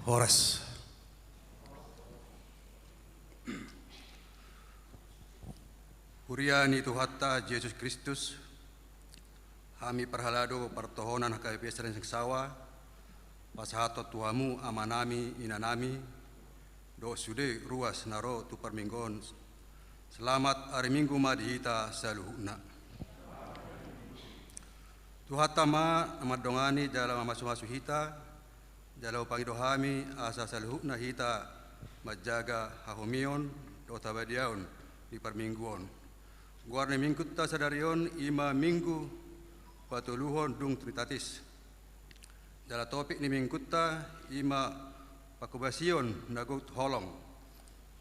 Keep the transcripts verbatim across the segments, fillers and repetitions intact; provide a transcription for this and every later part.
Horas. Huria ni Tuhanta Jesus Kristus, hami parhalado partohonan H K B P S Renseng Sawa, pasahathon tu hamu amanami, inanami, dohot sude ruas na ro tu parmingguon. Selamat ari Minggu ma di hita saluhutna. Tuhanta ma na mandongani jala mamasumasu hita, jala hupangido hami asa saluhutna hita manjaga hahomion dohot habadiaon di parmingguon. Goar ni Minggunta sadari on i ma Minggu patoluhon dung Trinitatis. Jala topik ni Minggunta i ma panghobasion na gok holong,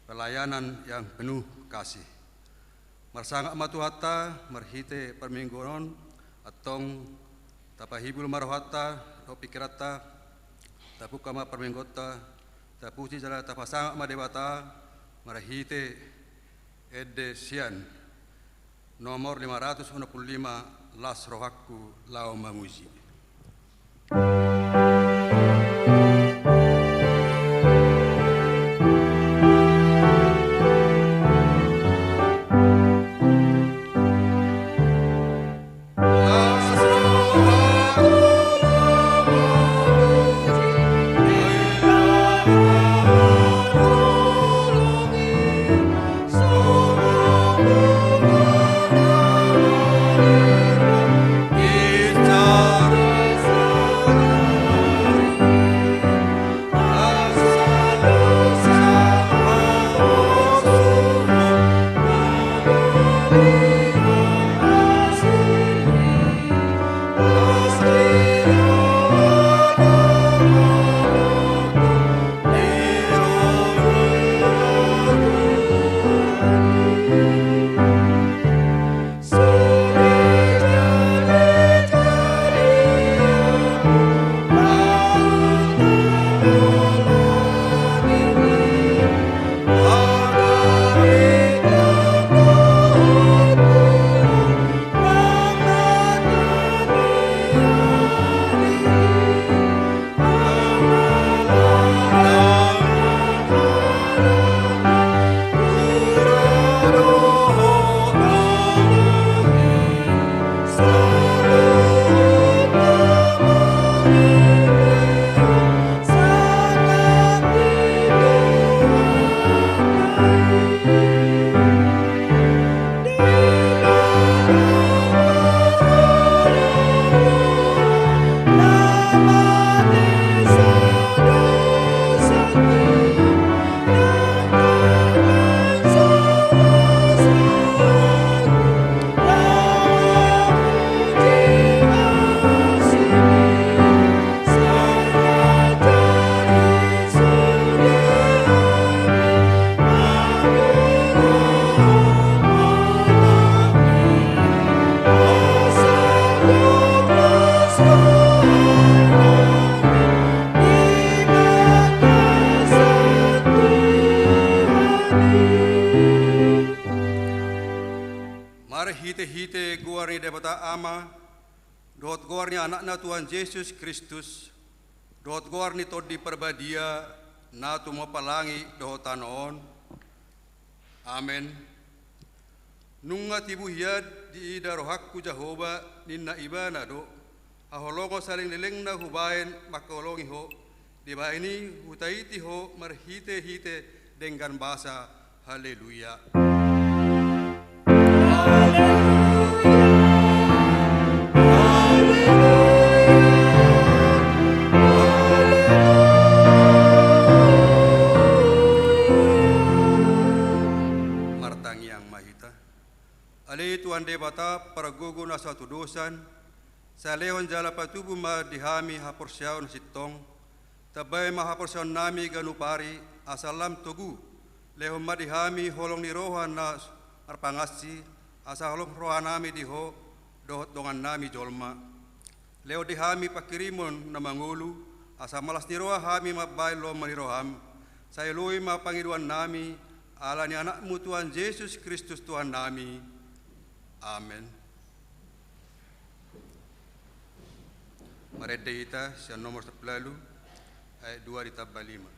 pelayanan yang penuh kasih. Marsangap ma Tuhanta marhite parmingguon on, antong tapahibul ma rohanta dohot pingkiranta, tapungka ma parmingguonta, tapuji jala tapasangap ma Debata marhite ende sian nomor lima ratus onom pulu lima, Las rohangku laho mamuji. Marhitehite goar ni Debata Ama, dohot goar ni Anakna Tuhan Jesus Kristus, dohot goar ni Tondi Parbadia, na tumompa langit dohot tano on. Amen. Nunga tibu hian diida rohangku Jahowa, ninna Ibana do, haholongon saleleng-lelengna hubahen mangkaholongi Ho. Dibahen i hutaiti Ho marhitehite denggan basa. Haleluya. Martangiang ma hita. Ale Tuhan Debata, pargogo na so hatudosan, sai lehon jala patubu ma di hami haporseaon na sintong, tambai ma haporseaonnami ganup ari, asa lam togu. Lehon ma di hami holong ni roha na marpangansi, asa holong rohanami di Ho, dohot dongannami jolma. Lehon di hami panghirimon na mangolu, asa malas ni roha hami mambahen lomo ni roham. Sai loi ma pangidoannami, ala ni Anakmu Tuhan Jesus Kristus Tuhannami. Amen. Marende hita sian nomor sampulu ualu. ayat dua ditambah lima.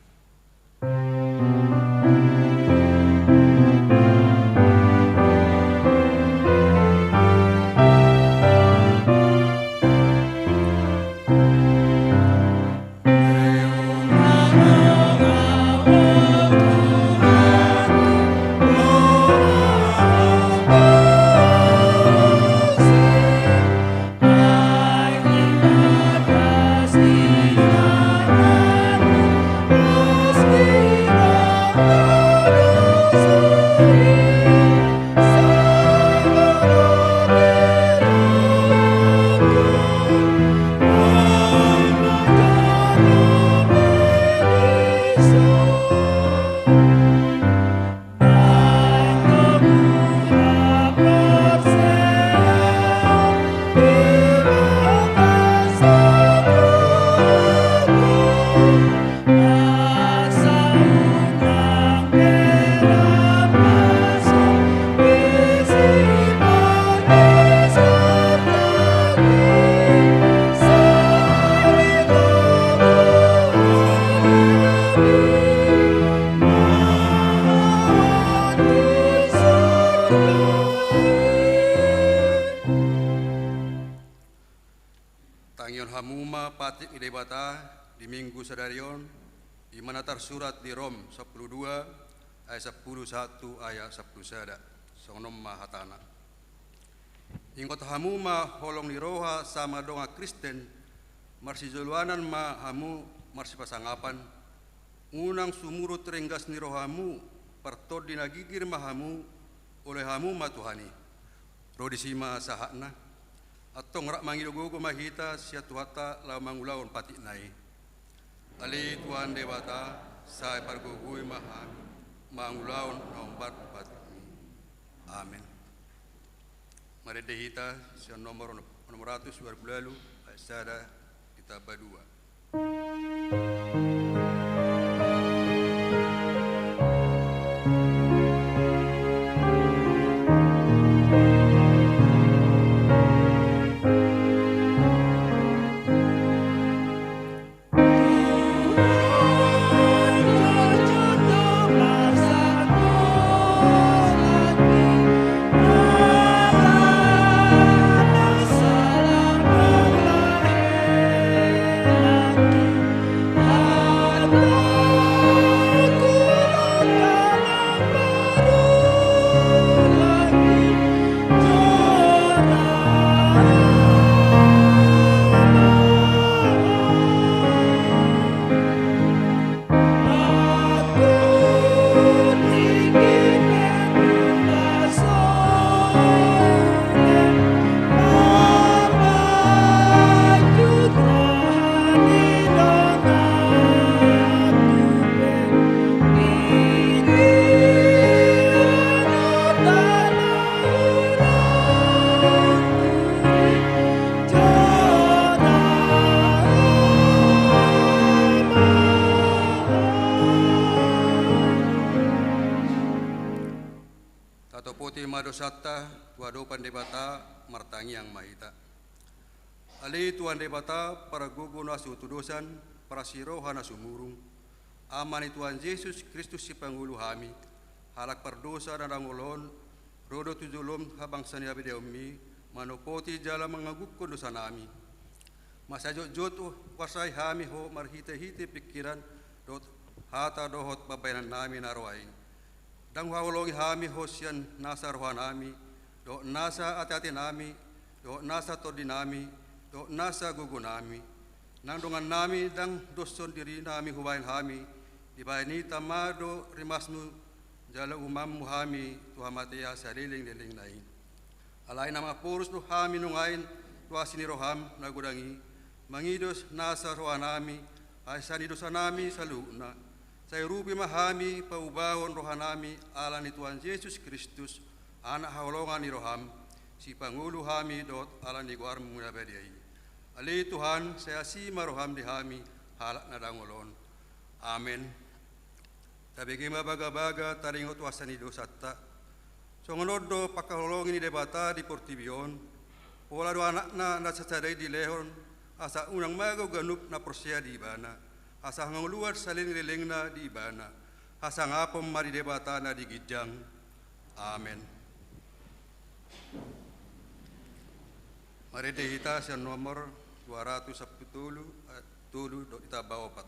Tangihon hamu ma patik ni Debata di Minggu sadari on, di mana tarsurat di Rom sampulu dua ayat sampulu satu ayat sampulu sada. Songon on ma hatana. Ingot hamu ma holong ni roha sama dongan Kristen, marsijoloanan ma hamu marsipasangapan, unang sumurut ringgas ni rohamu, partondi na girgir ma hamu, oloi hamu ma Tuhan i. Ro disi ma sahatna. Antong rap mangido gogo ma hita sian Tuhanta laho mangulahon patikna i. Ale Tuhan Debata, sai pargogoi ma hami mangulahon na hombar patikmi. Amen. Marende hita sian nomor, nomor ratus dua puluh lalu, ayat sada ditambah dua. Tatopoti ma dosanta tu adopan Debata, martangiang ma hita. Ale Tuhan Debata, pargogo na so hutudosan, parasi roha na sumurung, Ama ni Tuhan Jesus Kristus sipangolu hami, halak pardosa na dangol on, ro do tu jolom habangsa ni habadiaonmi, manopoti jala mangagukkon dosanami. Masa jotjot huasai hami Ho marhitehite pingkiran dohot hata dohot pambahenannami na roa i. Ndang huhaholongi hami Ho sian nasa rohanami, dohot nasa ateatenami, dohot nasa tondinami, dohot nasa gogonami. Nang dongannami ndang doshon dirinami hubahen hami, dibahen i tama do rimasmu jala uhumanmu hami tu hamatean salelenglelengna i. Alai na mamporus do hami nuaeng tu asi ni roham na godang i, mangido nasa rohanami, hasesaan ni dosanami saluhutna. Sai urupi ma hami paubahon rohanami ala ni Tuhan Jesus Kristus, Anak haholongan ni roham, sipangolu hami dohot ala ni goarmu na badia i. Ale Tuhan, sai asi ma roham di hami halak na dangol on. Amen. Tabege ma bagabaga taringot tu hasesaan ni dosanta. Songon on do pangkaholongi ni Debata di portibi on, pola do Anakna na sasada i dilehon, asa unang mago ganup na porsea di Ibana. hasangoluan saleleng ni lelengna di Ibana, hasangapon ma di Debata na di ginjang. Amen. Marende hita sian nomor dua ratus sampulu tolu, eh, tolu do ditamba opat.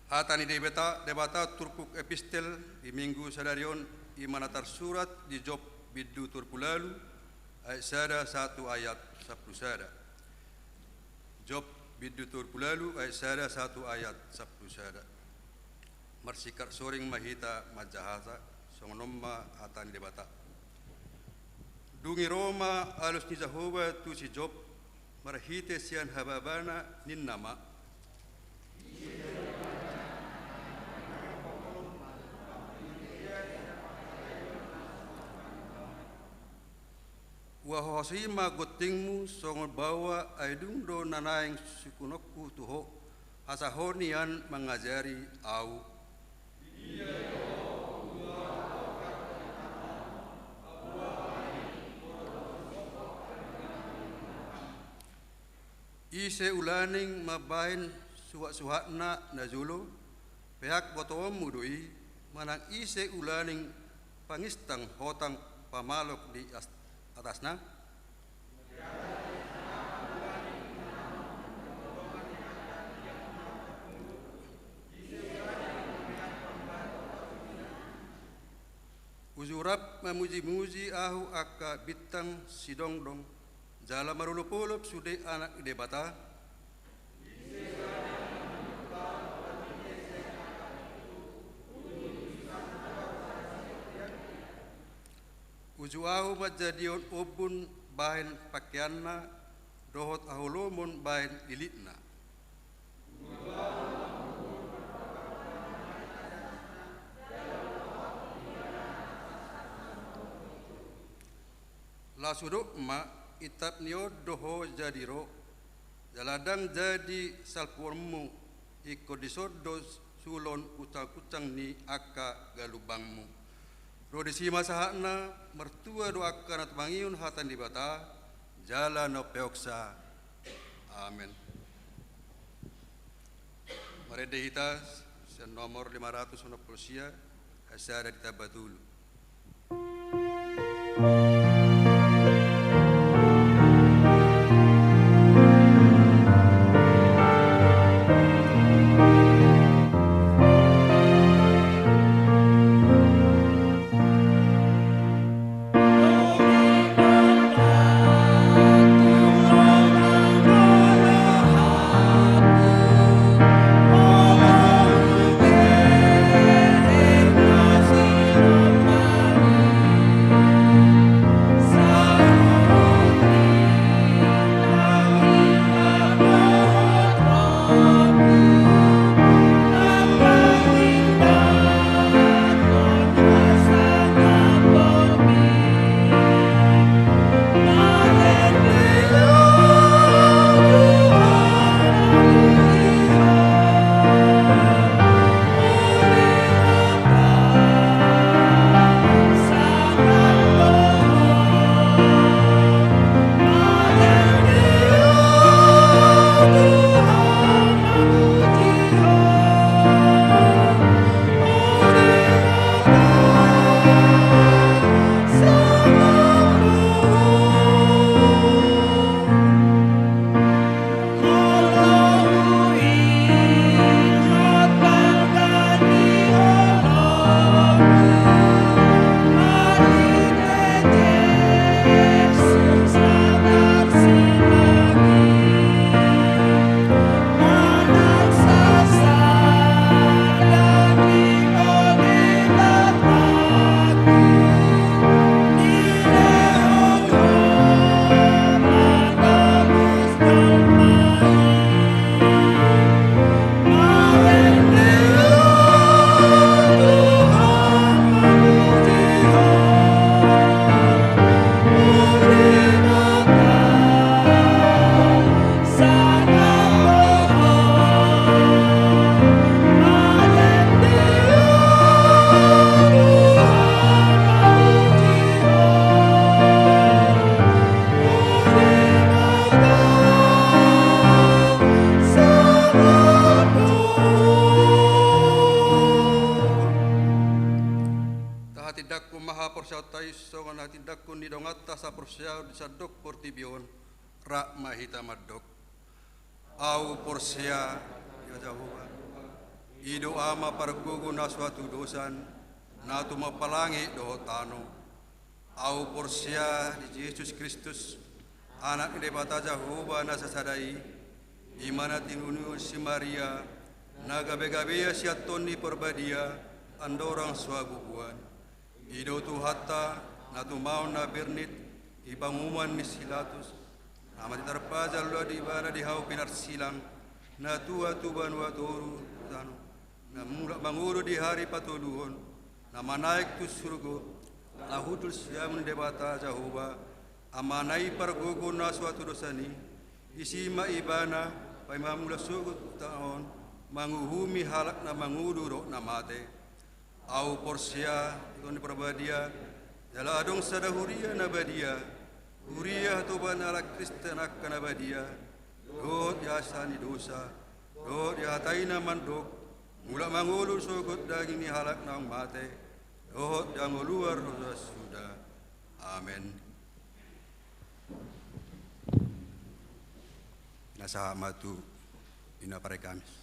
Hata ni Debata, Debata turpuk epistel di Minggu sadari on, i ma na tarsurat di Job bindu tolu pulu ualu, ayat sada sahat tu ayat sampulu sada. Job bindu tolu pulu ualu, ayat sada sahat tu ayat sampulu sada. Marsingkat soring ma hita manjahahata, songon on ma hata ni Debata. Dung i ro ma alus ni Jahowa tu si Job, marhite sian hababana ninna ma. Huhahosi ma gontingmu songon baoa, ai dung do na naeng sungkunonku tu ho, asa ho nian mangajari ahu. Ise ulaning mambahen suhatsuhatna najolo, peak botoonmu do i, manang ise ulaning panginstang hotang pamalok di as-, atasna? Uju rap mamujimuji ahu angka bintang sidongdong, jala marolopolop sude anak ni Debata. Uju ahu manjadihon ombun bahen pangkeanna, dohot haholomon bahen lilitna. Laos hudok ma, intap ni on do ho jadi ro, jala ndang jadi salpuonmu, ingkon dison do sulon kuncangkuncang ni angka galumbangmu. Ro disi ma sahatna, martua do angka na tumangihon hata ni Debata, jala na umpeopsa. Amen. Marende hita sian nomor lima ratus onom pulu sia, ayat sada ditamba tolu. Tahatindangkon ma haporseaonta i songon hatindangkon ni donganta saporseaon di sandok portibi on. Rap ma hita mandok. Ahu porsea, ia Jahowa, i do Ama pargogo na so hatudosan, na tumompa langit dohot tano. Ahu porsea di Jesus Kristus, Anak ni Debata Jahowa na sasada i, i ma na tinunihon si Maria, na gabegabean sian Tondi Parbadia, andorang so habubuhan. I do Tuhanta, na tumaon na bernit, di panguhuman ni si Pilatus, na mate tarpajal, loas do Ibana di hau pinarsilang, na tua tu banua toru, tano, na mulak mangolu di ari patoluhon, na manaek tu surgo, laho hundul siamun ni Debata Jahowa, Amana i pargogo na so hatudosan i, disi ma Ibana, paima mulak sogot tu tano on, manguhumi halak na mangolu dohot na mate. Ahu porsea di Tondi Parbadia, jala adong sada huria na badia, huria hatoban halak Kristen angka na badia, dohot di hasesaan ni dosa, dohot di hata i na mandok, mulak mangolu sogot daging ni halak naung mate, dohot di hangoluan ro suda. Amen. Nasahat ma tu ina pare Kamis.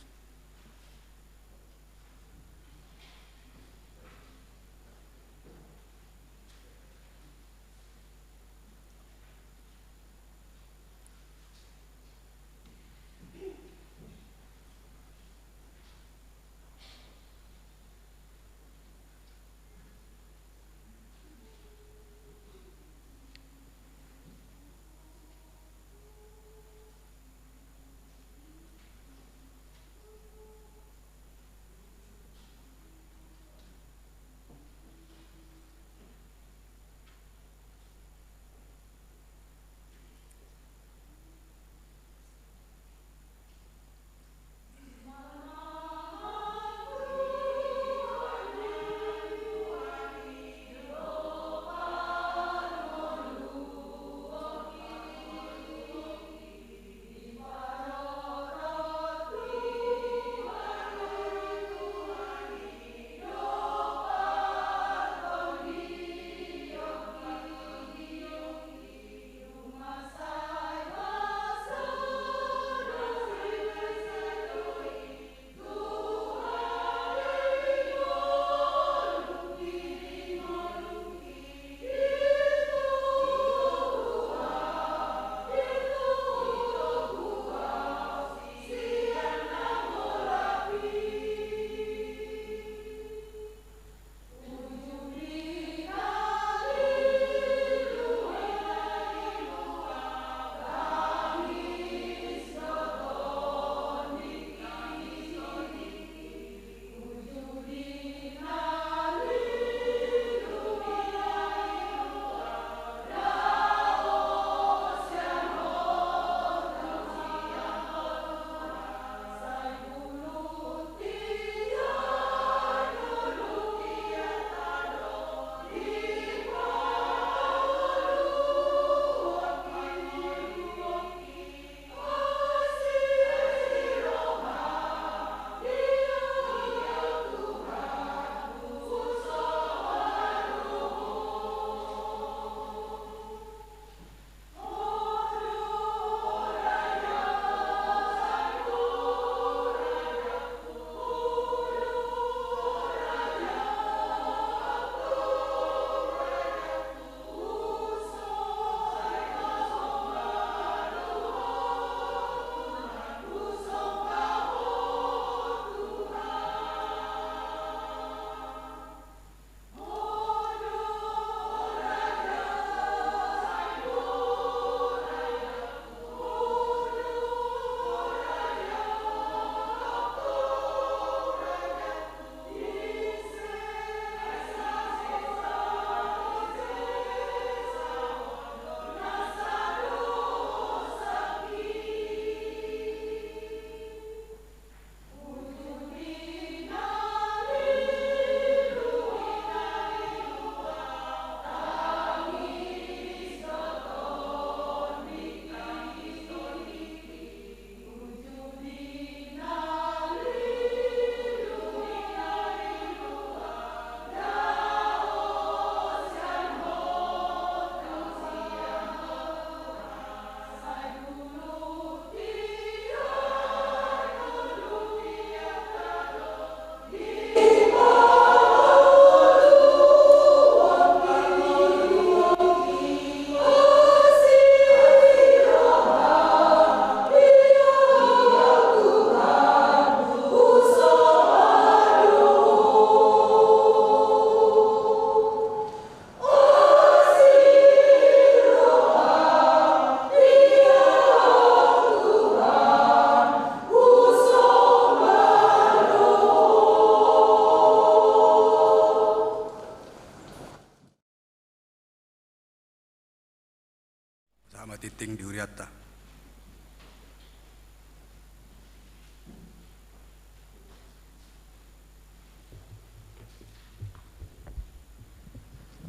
Matingting di hurianta.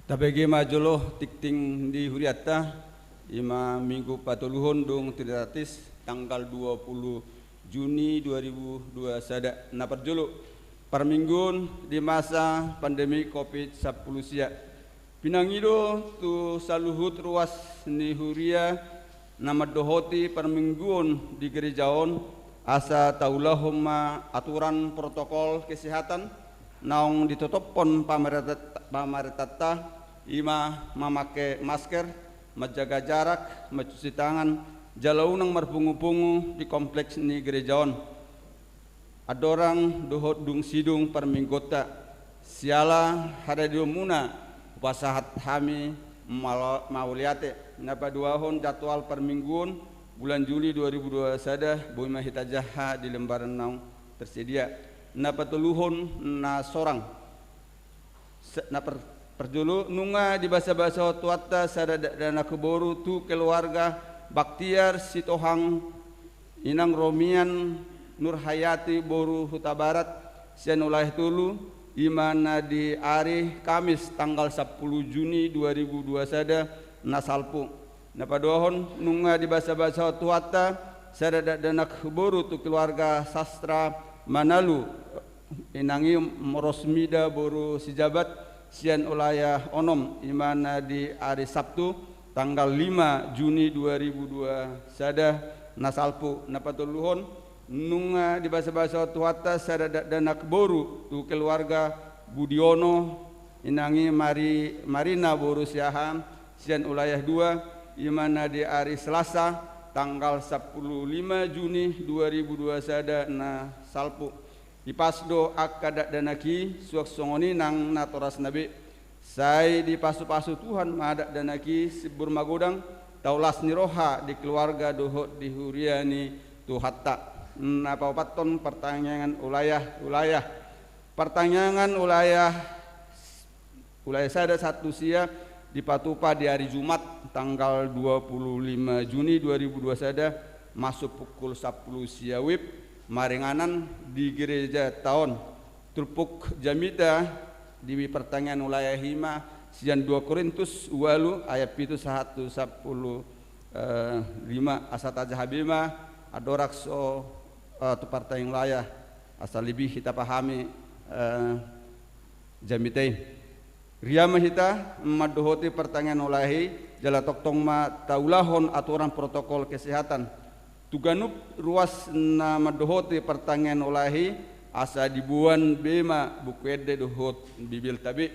Tabege ma jolo tingting di hurianta, ima minggu patoluhon dung Trinitatis, tanggal dua puluh Juni dua ribu dua sada. Na parjolo, parmingguon di masa pandemi covid sampulu sia. Pinangido tu saluhut ruas ni huria na mandohoti parmingguon di gereja on, asa taulahon ma aturan protokol kesehatan naung ditotophon pamarenta-, pamarentanta, ima mamake masker, manjaga jarak, mancuci tangan, jala unang marpungu-pungu di kompleks ni gereja on. Andorang dohot dung sidung parmingguonta, siala hadadionmuna hupasahat hami mala-, mauliate. Na paduahon jadwal parmingguon bulan Juli dua ribu dua sada, boi ma hita jaha di lembaran naung tersedia. Na patoluhon na sorang. Sa-, na par-, parjolo, nunga dibasabasahon Tuhanta sada dakdanak boru tu keluarga Baktiar Sitohang, Inang Romian Nurhayati boru Hutabarat, sian Ulayah Tolu, ima na di ari Kamis tanggal sampulu Juni dua ribu dua sada na salpu. Na paduahon, nunga dibasabasahon Tuhanta sada dakdanak boru tu keluarga Sastra Manalu, Inang i Rosmida boru Sijabat, sian Ulayah Onom, ima na di ari Sabtu tanggal lima Juni dua ribu dua sada na salpu. Na patoluhon, nunga dibasabasahon Tuhanta sada dakdanak boru tu keluarga Budiono, Inang i Mari-, Marina boru Siahaan, sian Ulayah Dua, ima na di ari Selasa tanggal sampulu lima Juni dua ribu dua sada na salpu. Dipas do angka dakdanak i suang songon i nang natorasna be. Sai dipasupasu Tuhan ma dakdanak i, simbur magodang, tao las ni roha di keluarga dohot di huria ni Tuhanta. Na paopathon, partangiangan ulayah, ulayah. Partangiangan ulayah, ulayah sada sahat tu sia dipatupa di ari Jumat tanggal dua puluh lima Juni dua ribu dua sada, masuk pukul sampulu sia wib, maringanan di gereja taon. Turpuk jamita di partangiangan ulayah i ma sian dua Korintus ualu ayat pitu sahat tu sampulu, eh, lima, asa tajaha be ma andorang so, eh, tu partangiangan ulayah, asa lebih hita pahami, eh, jamita i. Ria ma hita mandohoti partangiangan ulayah i, jala tongtong ma taulahon aturan protokol kesehatan tu ganup ruas na mandohoti partangiangan ulayah i, asa diboan be ma Buku Ende dohot Bibelta be.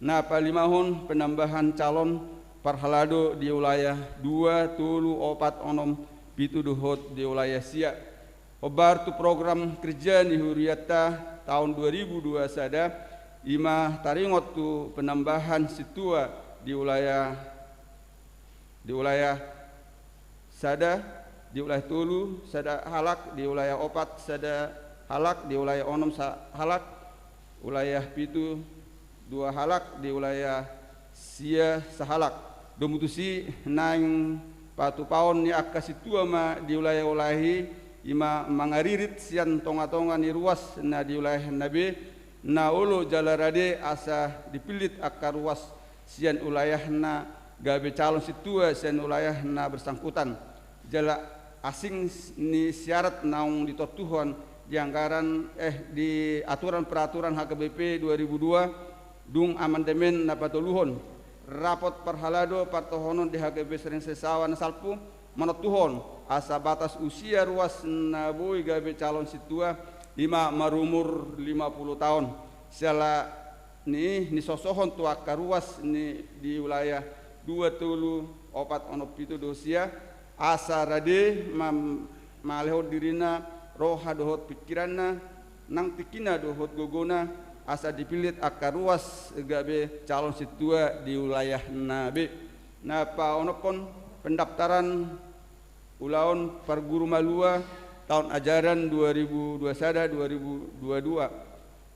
Na palimahon, penambahan calon parhalado di ulayah dua, tolu, opat, onom, pitu dohot di ulayah sia. Hombar tu program kerja ni hurianta taon dua ribu dua sada, ima taringot tu penambahan sintua di ulayah, di ulayah sada, di ulayah tolu sada halak, di ulayah opat sada halak, di ulayah onom sahalak, ulayah pitu dua halak, di ulayah sia sahalak. Domu tusi, naeng patupaon ni angka sintua ma di ulayah-ulayah i, ima mangaririt sian tonga-tonga ni ruas na di ulayahna be, na olo jala rade asa dipillit angka ruas sian ulayahna gabe calon sintua sian ulayahna bersangkutan. Jala asing s-, ni syarat naung ditontuhon di anggaran, eh, di aturan peraturan H K B P dua ribu dua, dung amandemen na patoluhon. Rapot parhalado partohonon di H K B P Saringseng Sawah na salpu manontuhon asa batas usia ruas na boi gabe calon sintua ima marumur lima puluh taon. Siala ni i, nisosohon tu angka ruas ni di ulayah dua, tolu, opat, onom, pitu dohot sia, asa rade mam-, mangalehon dirina, roha dohot pingkiranna, nang tingkina dohot gogona, asa dipillit angka ruas gabe calon sintua di ulayahna be. Na paonomhon, pendaftaran ulaon parguru malua taon ajaran dua ribu dua sada dua ribu dua dua.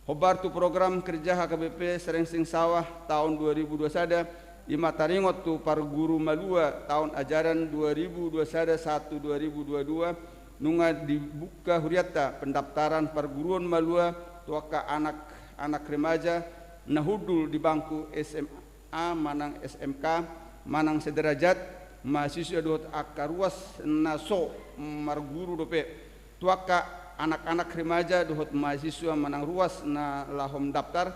Hombar tu program kerja H K B P Saringseng Sawah taon dua ribu dua sada, Ima taringot tu parguru malua taon ajaran dua ribu dua sada sahat tu dua ribu dua dua, nunga dibuka hurianta pendaftaran parguruon malua tu angka anak-anak remaja na hundul di bangku S M A manang S M K manang sederajat mahasiswa dohot angka ruas na so marguru dope. Tu angka anak-anak remaja dohot mahasiswa manang ruas na laho mendaftar,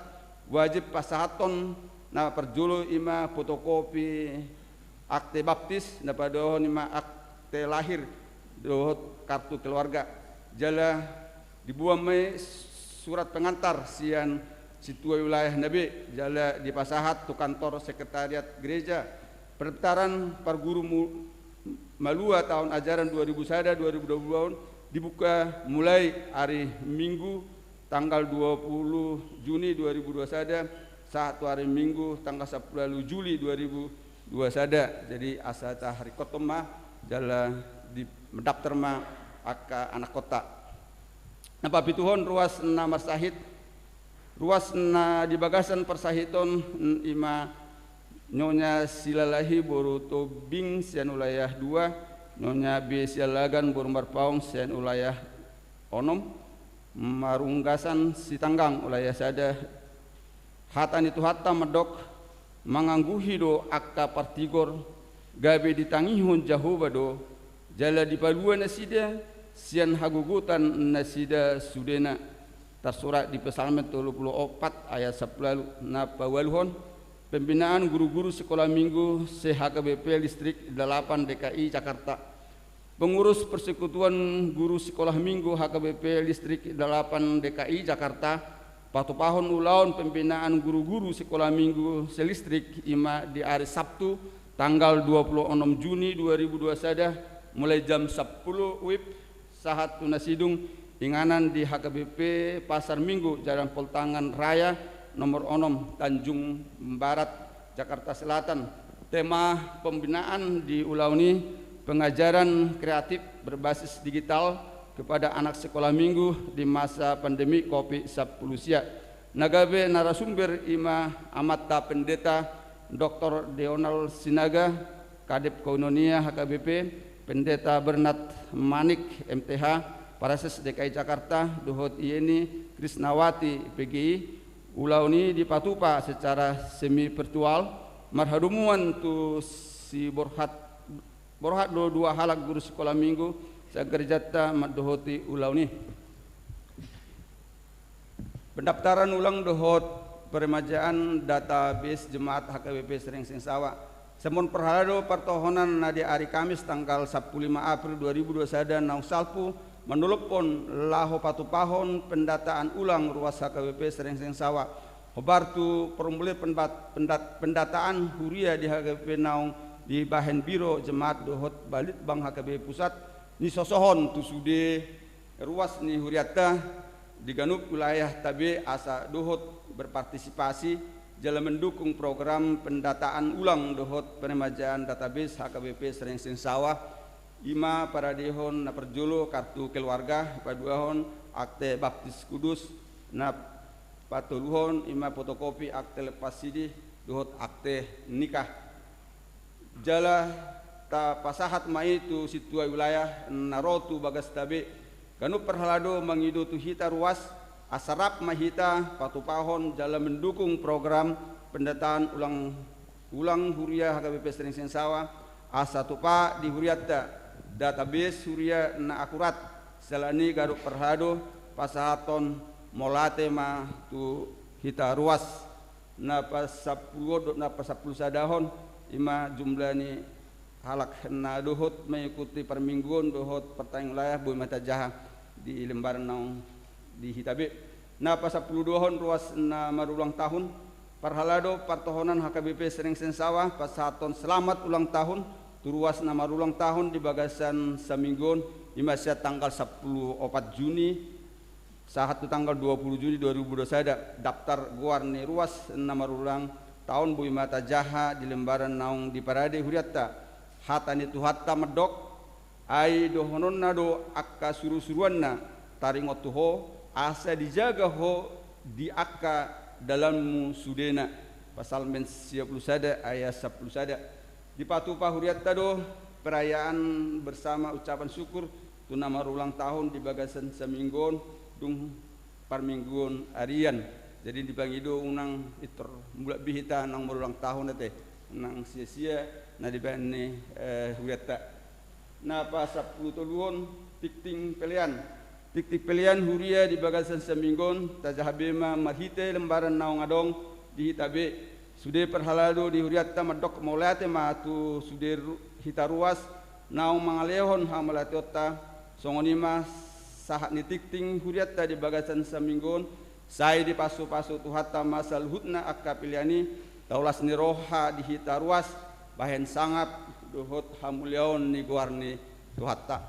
wajib pasahathon na parjolo ima fotokopi akte baptis, na paduahon ima akte lahir dohot kartu keluarga. Jala diboan ma i surat pengantar sian sintua wilayah na be, jala dipasahat tu kantor sekretariat gereja. Pendaftaran parguru mu-, malua taon ajaran dua ribu sada dua ribu dua puluh dua on dibuka mulai ari Minggu tanggal dua puluh Juni dua ribu dua sada sahat tu ari Minggu tanggal sapuluh Juli dua ribu dua sada. Jadi asa taringkothon ma jala di, mendaftar ma angka anakkonta. Na papituhon ruas na marsahit. Ruas na di bagasan parsahiton ima Nyonya Silalahi boru Tobing sian wilayah dua, Nyonya B Sialagan boru Marpaung sian wilayah onom, Marunggasan Sitanggang wilayah sada. Hata ni Tuhanta mandok, mangangguhi do angka partigor, gabe ditangihon Jahowa do, jala dipalua nasida sian hagogotan nasida sudena. Tarsurat di Psalmen tolu pulu opat ayat sampulu ualu. Na paualuhon, pembinaan guru-guru sekolah minggu se-H K B P Listrik delapan D K I Jakarta. Pengurus Persekutuan Guru Sekolah Minggu H K B P Listrik delapan D K I Jakarta patupahon ulaon pembinaan guru-guru sekolah minggu se-Listrik ima di ari Sabtu tanggal dua pulu onom Juni dua ribu dua sada, mulai jam sampulu wib sahat tu na sidung, inganan di H K B P Pasar Minggu, Jalan Poltangan Raya, nomor onom, Tanjung Barat, Jakarta Selatan. Tema pembinaan di ulaon i pengajaran kreatif berbasis digital kepada anak sekolah minggu di masa pandemi covid sampulu sia. Na gabe narasumber ima Amanta Pendeta Doktor Deonal Sinaga, Kadep Koinonia H K B P, Pendeta Bernard Manik M T H, Prases D K I Jakarta, dohot Yeni Krisnawati P G I. Ulaon i dipatupa secara semi virtual, marhadomuan tu si borhat, borhat do dua halak guru sekolah minggu sian gerejanta mandohoti ulaon i. Pendaftaran ulang dohot peremajaan database jemaat H K B P Srengseng Sawa. Sian on parhalado partohonan na di ari Kamis tanggal sampulu lima April dua ribu dua sada naung salpu manolophon laho patupahon pendataan ulang ruas H K B P Srengseng Sawa. Hombar tu formulir pendat-, pendat-, pendataan huria di H K B P naung dibahen biro jemaat dohot balitbang H K B P pusat, nisosohon tu sude ruas ni hurianta di ganup wilayah ta be asa dohot berpartisipasi jala mendukung program pendataan ulang dohot peremajaan database H K B P Srengseng Sawa, ima paradehon na parjolo kartu keluarga, paduahon akte baptis kudus, na patoluhon ima fotokopi akte lepas sidih dohot akte nikah. Jala tapasahat ma i tu sintua wilayah na ro tu bagasta be. Ganup parhalado mangido tu hita ruas, asa rap ma hita patupahon jala mendukung program pendataan ulang, ulang huria H K B P Srengseng Sawa, asa tupa di hurianta database huria na akurat. Siala ni ganup parhalado pasahathon mauliate ma tu hita ruas. Na pasampulu on dohot na pasampulu sadahon, ima jumlah ni halak na dohot mengikuti parmingguon dohot partangiangan wilayah boi ma tajaha di lembaran naung di hita be. Na pasampulu duahon ruas na marulang tahun, parhalado partohonan H K B P Srengseng Sawa pasahathon selamat ulang tahun tu ruas na marulang tahun di bagasan samingguon, ima sian tanggal sampulu opat Juni sahat tu tanggal dua pulu Juni dua ribu dua sada. Daftar goar ni ruas na marulang tahun boi ma tajaha di lembaran naung diparade hurianta. Hata ni Tuhanta mandok, ai dohononna do angka surusuruanna taringot tu ho, asa dijaga ho di angka dalanmu sudena. Psalmen sia pulu sada ayat sampulu sada. Dipatupa hurianta do perayaan bersama ucapan syukur tu na marulang tahun di bagasan saminggu on, dung parmingguon arian. Jadi dipangido unang pintor mulak be hita nang marulang tahun ate, unang sia-sia na dibaen ni, eh, hurianta. Na pasampulu toluhon, tingting pelean. Tingting pelean huria di bagasan saminggu on, tajaha be ma marhite lembaran naung adong di hita be. Sude parhalado ni hurianta mandok mauliate ma tu sude ru-, hita ruas naung mangalehon hamauliateonta. Songon i ma sahat ni tingting hurianta di bagasan saminggu on, sai dipasu-pasu Tuhanta ma saluhutna angka pelean i, taulas ni roha di hita ruas, bahen sangap dohot hamuliaon ni goar ni Tuhanta.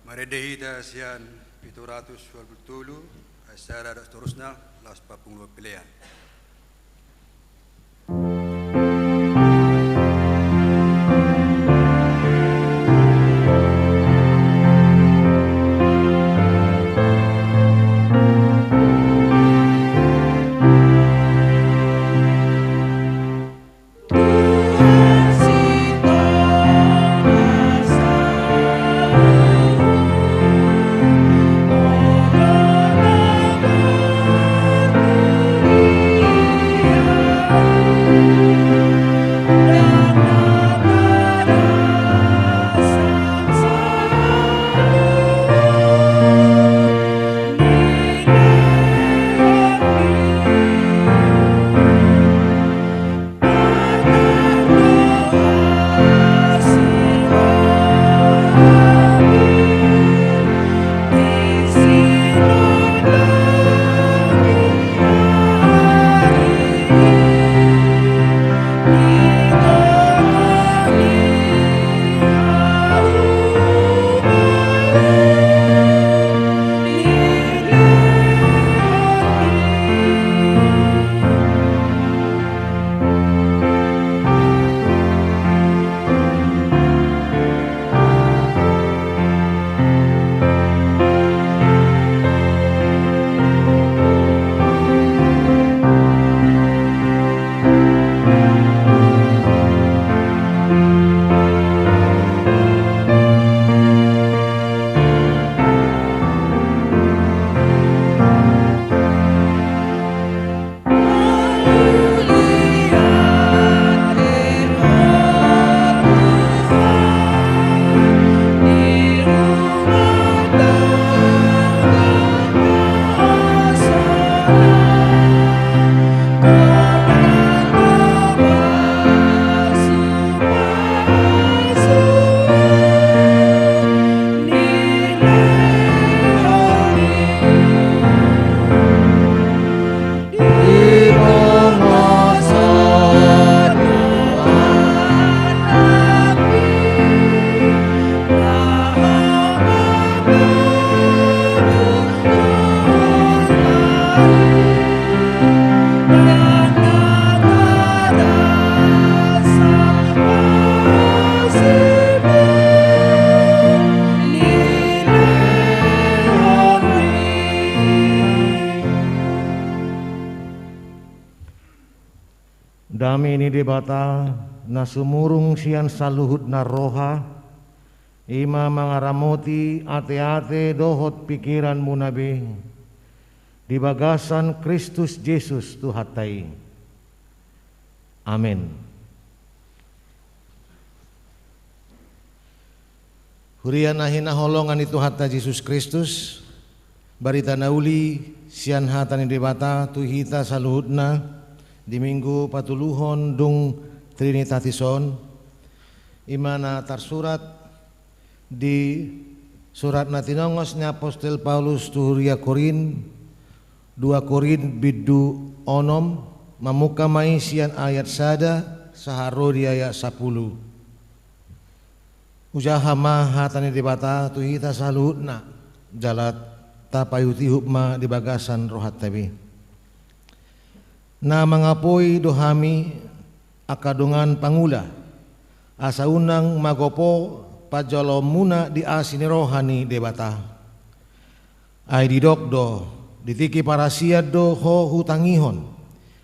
Marende hita sian pitu ratus ualu pulu tolu, ayat sada dohot seterusna, laos papungu pelean. Dame ni Debata, na sumurung sian saluhutna roha, i ma mangaramoti ateate dohot pingkiranmuna be, di bagasan Kristus Jesus Tuhanta i. Amen. Huria na hinaholongan ni Tuhanta Jesus Kristus, barita na uli sian hata ni Debata tu hita saluhutna di Minggu patoluhon dung Trinitatis on, i ma na tarsurat di surat na tinongos ni apostel Paulus tu huria Korint, dua Korint bindu onom, mamungka ma i sian ayat sada sahat ro di ayat sampulu. Hujaha ma hata ni Debata tu hita saluhutna, jala tapaihutihut ma di bagasan rohanta be. Na mangapoi do hami angka dongan pangula, asa unang magopo panjaloonmuna di asi ni roha ni Debata. Ai didok do, di tingki parasian do ho hutangihon,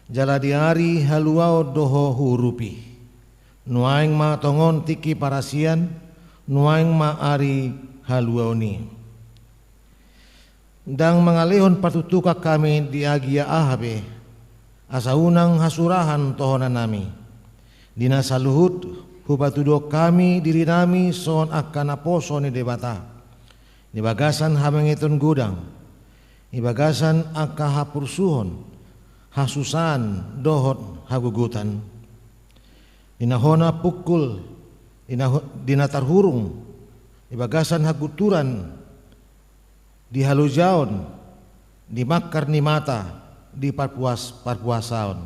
jala di ari haluaon do ho huurupi. Nuaeng ma tongon tingki parasian, nuaeng ma ari haluaon i. Ndang mangalehon partuktukan hami di agia aha pe, asa unang hasurahan tohonannami. Di na saluhut hupatuduhon hami dirinami songon angka naposo ni Debata, di bagasan hamangiton godang, di bagasan angka hapursuhon, hasusaan dohot hagogotan. Di na hona pungkul, di na ho-, di na tarhurung, di bagasan hagunturan, di halojaon, di mangkar ni mata, di parpuas-, parpuasaon.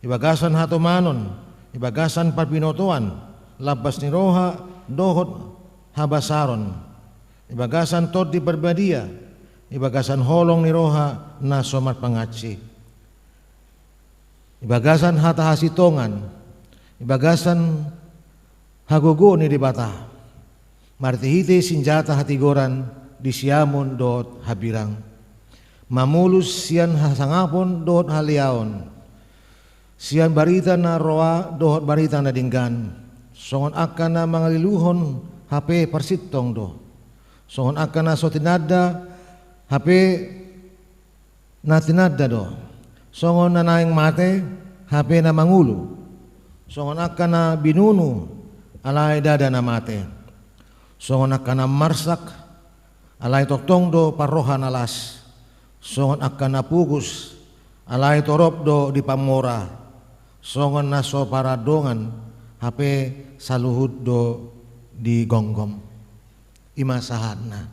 Di bagasan hatomanon, di bagasan parbinotoan, lambas ni roha, dohot habasaron. Di bagasan Tondi Parbadia, di bagasan holong ni roha na so marpangansi. Di bagasan hata hasintongan, di bagasan hagogoon ni Debata, marhitehite sinjata hatigoran di siamun dohot hambirang. Mamolus sian hasangapon dohot haleaon, sian barita na roa dohot barita na denggan, songon angka na mangaliluhon hape parsintong do, songon angka na so tinanda hape na tinanda do, songon na naeng mate hape na mangolu, songon angka na binunu alai ndada na mate, songon angka na marsak alai tongtong do parroha na las, songon angka na pogos alai torop do dipamora, songon na so paradongan hape saluhut do digomgom. I ma sahatna.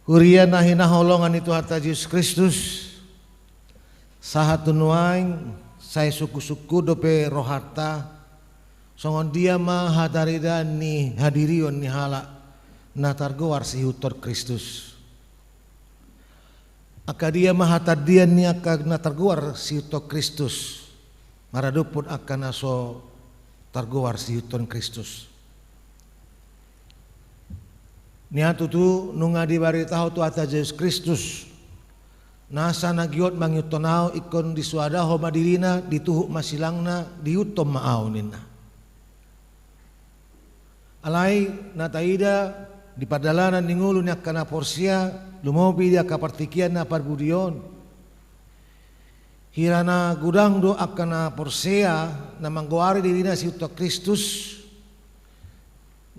Huria na hinaholongan ni Tuhanta Jesus Kristus, sahat tu nuaeng sai sungkunsungkun dope rohanta, songon dia ma hataridaan ni hadirion ni halak na targoar siihuthon Kristus. Angka dia ma hatandian ni angka na targoar siihuthon Kristus maradophon angka na so targoar siihuthon Kristus. Nian tutu nunga dibaritahon Tuhanta Jesus Kristus, nasa na giot mangihuthon Ahu ingkon disoada ho ma dirina, dituhuk ma silangna, diihuthon ma Ahu ninna. Alai na taida di pardalanan ni ngolu ni angka na porsea, lumobi di angka partingkian na parbudi on. Hira na godang do angka na porsea na manggoari dirina siihuthon Kristus,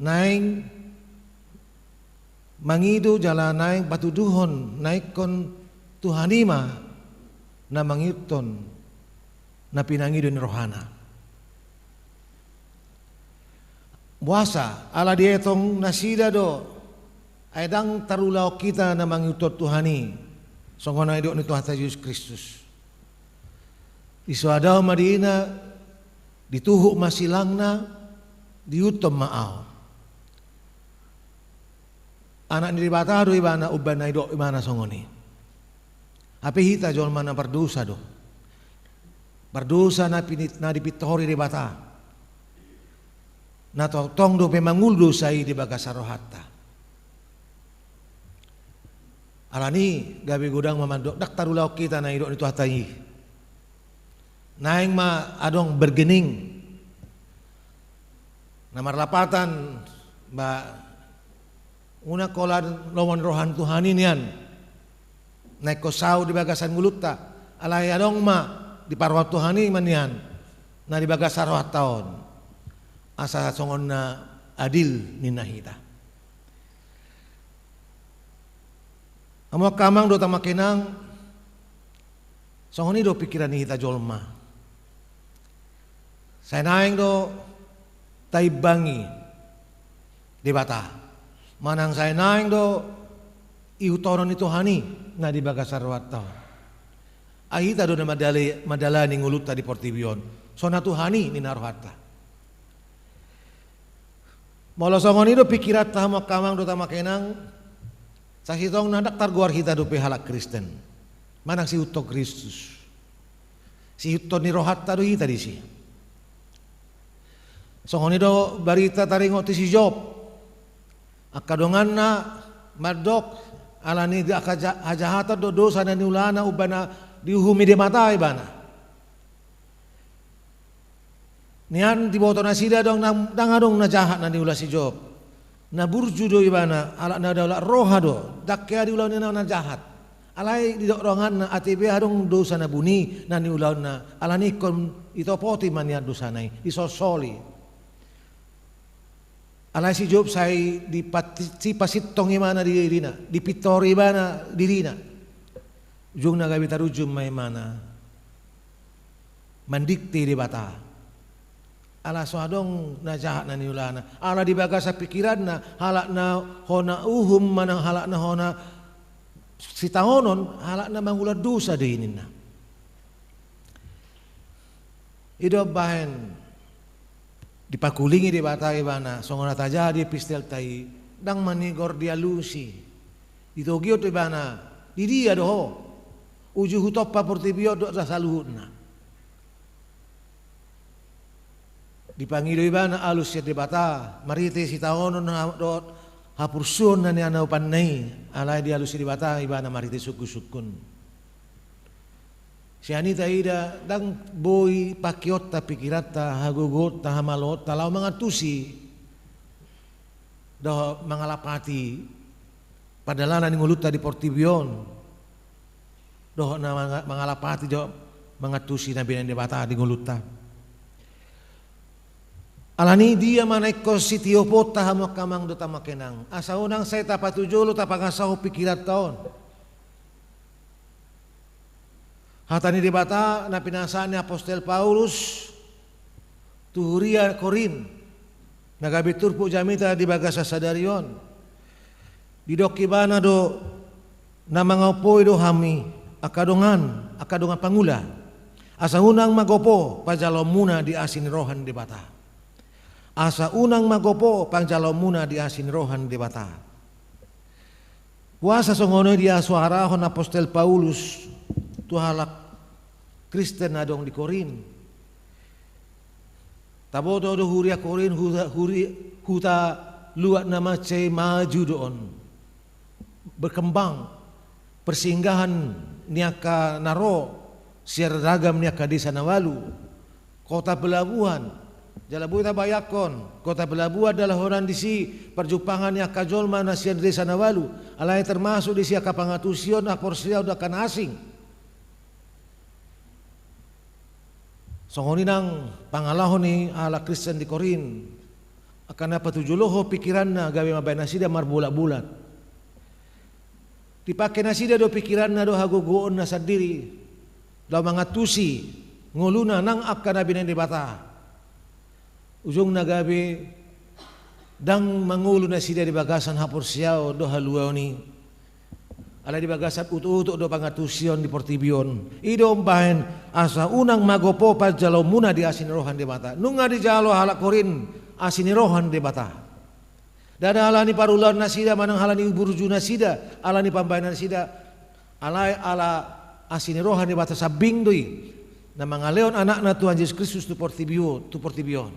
naeng mangido jala naeng patuduhon na ingkon Tuhan i ma na mangihuthon na pinangido ni rohana. Boasa, ala dietong nasida do, ai ndang tarulahon hita na mangihuthon Tuhan i, songon na nidok ni Tuhanta Jesus Kristus. Disoada ho ma dirina, dituhuk ma silangna, diihuthon ma Ahu. Anak ni Debata do ibana, umbahen na nidok ibana songon i. Hape hita jolma na pardosa do. Pardosa na pinit-, na dipintohori Debata. Na tongtong dope mangolu dosa i di bagasan rohanta. Alani i gabe godang ma mandok ndang tarulahon hita na nidok ni Tuhanta i. Naeng ma adong bargaining na marlapatan, ba, unang holan lomo ni roha ni Tuhan i nian na ingkon saut di bagasan ngolunta, alai adong ma diparrohahon Tuhan i ma nian na di bagasan rohanta on, asa songon na adil ninna hita. Hamu angka amang dohot hamu angka inang, songon i do pingkiran ni hita jolma. Sai naeng do taimbangi Debata, manang sai naeng do ihuthon ni Tuhan i na di bagasan rohanta on. Ai hita do na mandale-, mandalani ngolunta di portibi on, songon na Tuhan i ninna rohanta. Molo songon i do pingkiranta hamu angka amang dohot hamu angka inang, sasintongna ndang targoar hita dope halak Kristen manang siihuthon Kristus. Siihuthon ni rohanta do hita disi. Songon i do barita taringot tu si Job. Angka donganna mandok, ala ni angka ja-, hajahatan dohot dosa na niulana umbahen na diuhumi Debata ibana. Nian diboto nasida adong na, ndang adong na jahat na niula si Job. Na burju do ibana, halak na daulat roha do, ndang hea diulahon na jahat. Alai didok donganna, ate be adong dosa na buni na niulahonna, ala ni ingkon ditopoti ma nian dosana i, disolsoli. Alai si Job sai dipati-, dipasintong ibana dirina, dipintori ibana dirina. Ujungna gabe tarujung ma ibana mandikte Debata. Ala so adong na jahat na niulana. Ala di bagasan pikiranna, halak na hona uhum, manang halak na hona sitaonon, halak na mangula dosa do i ninna. I do umbahen dipakulingi Debata ibana, songon na tajaha di epistelta i, ndang manigor dialusi. Ditogihon do ibana, di dia do ho? Uju hutompa portibi on dohot na saluhutna. Dipangido ibana alus sian Debata, marhite sitaonon ha-, dohot hapursuon na nianaopanna i, alai dialusi Debata ibana marhite sungkunsungkun. Sian i taida, ndang boi pangkeonta, pikiranta, hagogoonta, hamaloonta, laho mangantusi dohot mangalapati pardalanan ni ngolunta di portibi on. Dohot na manga-, mangalapati dohot mangantusi na binahen Debata di ngolunta. Ala ni dia ma na ingkon sitioponta hamu angka amang dohot hamu angka inang, asa unang sai tapatujolo tapangasahon pikiranta on. Hata ni Debata na pinasahat ni apostel Paulus tu huria Korint, na gabe turpuk jamita di bagasan sadari on. Didok ibana do, na mangompoi do hami, angka dongan, angka dongan pangula, asa unang magopo panjaloonmuna di asi ni roha ni Debata. Asa unang magopo panjaloonmuna di asi ni roha ni Debata. Boasa songon i diasuharahon apostel Paulus tu halak Kristen na adong di Korint? Taboto do huria Korint, huta, huri-, huta luat na mansai maju do on, berkembang, persinggahan ni angka na ro sian ragam ni angka desa na ualu. Kota pelabuhan, jala boi tabayangkon, kota pelabuhan dalahonan disi parjumpangan ni angka jolma na sian desa na ualu, alai termasuk disi angka pangantusion, haporseaon dohot angka na asing. Songon i nang pangalaho ni halak Kristen di Korint, angka na patujolohon pikiranna gabe mambahen nasida marbolatbolat. Dipangke nasida do pikiranna dohot hagogoonna sandiri laho mangantusi ngoluna nang angka na binahen Debata. Ujungna gabe ndang mangolu nasida di bagasan haporseaon dohot haluaon i. Alai di bagasan utotutu do pangantusion di portibi on. I do umbahen asa unang magopo panjaloonmuna di asi ni roha ni Debata. Nunga dijalo halak Korint asi ni roha ni Debata. Ndada ala ni parulaon nasida manang ala ni burju nasida, ala ni pambahenan nasida, alai ala asi ni roha ni Debata sambing do i, na mangalehon anakna Tuhan Jesus Kristus tu portibi on, tu portibi on.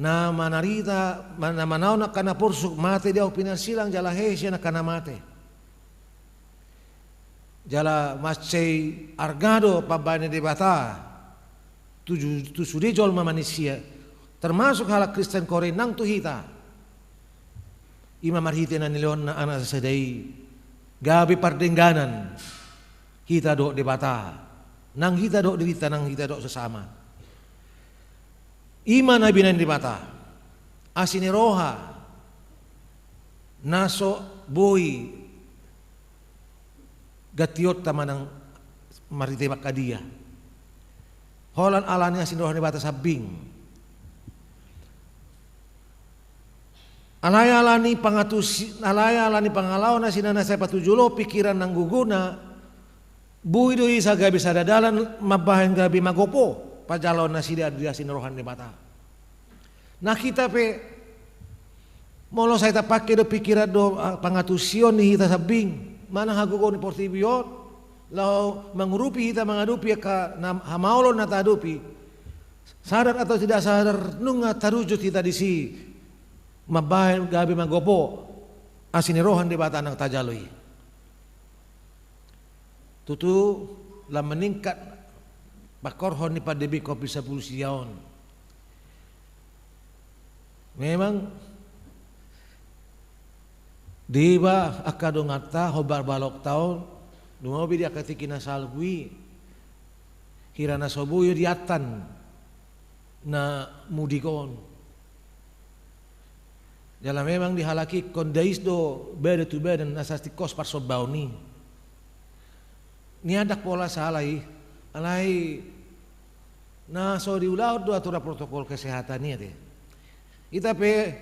Na manarita, ma-, na manaon angka na porsuk, mate di au pinarsilang jala hehe sian angka na mate. Jala mansai arga do pambahenan ni Debata tu ju-, tu sude jolma manisia, termasuk halak Kristen Korint nang tu hita. I ma marhite na nilehonna anak sasada i, gabe pardengganan hita dohot Debata, nang hita dohot dirinta, nang hita dohot sesama. I ma na binahen Debata, asi ni roha, na so boi gantionta manang marhite mangkadia. Holan ala ni asi ni roha ni Debata sambing. Alai ala ni pangantusi-, alai ala ni pangalaho nasida na sai patujolohon pikiran nang gogona, boi do i asa gabe sada dalan mambahen gabe magopo panjaloon nasida di asi ni roha ni Debata. Na hita pe, molo sai tapangke do pikiran dohot, ah, pangantusion ni hita sambing, manang hagogoon ni portibi on, laho mangurupi hita mangadopi angka na hamaolon na tahadopi, Sadar atau tidak sadar, nunga tarujut hita disi mambahen gabe magopo asi ni roha ni Debata na tajalo i. Tutu lam meningkat pangkorhon ni pandemi covid sampulu sia on. Memang deba angka donganta, hombar balokta on, lumobi di angka tingki na salpu i, hira na so boi diattan na mudik on. Jala memang dihalakihon dais do badan tu badan asa tingkos parsombaon i. Nian ndang pola sala i, alai na so diulahon do aturan protokol kesehatan i ate. Hita pe,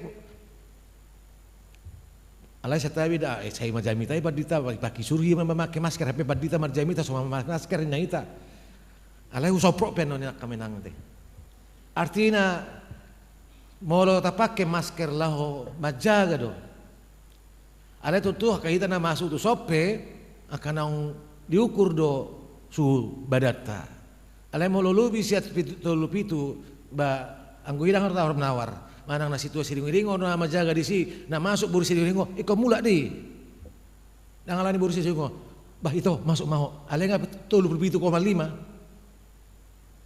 alai santabi da, eh, sai ma jamita i pandita, pangki suri ma mamake masker, hape pandita marjamita so mamake masker ninna hita. Alai husoprot pe annon i nangkin ate. Artina, molo tapake masker laho manjaga do. Alai tutu angka hita na masuk tu son pe, angka naung diukur do suhu badanta. Alai molo lobi sian pitu, tolu pitu, ba, anggo i ndang tawar-nawar. Manang na sintua Siringo-iringo na manjaga disi, na masuk boru Siringo-iringo, ingkon mulak do i. Ndang alani boru Siringo-iringo, bah, ito, masuk ma ho. Alai nga tolu pulu pitu koma lima.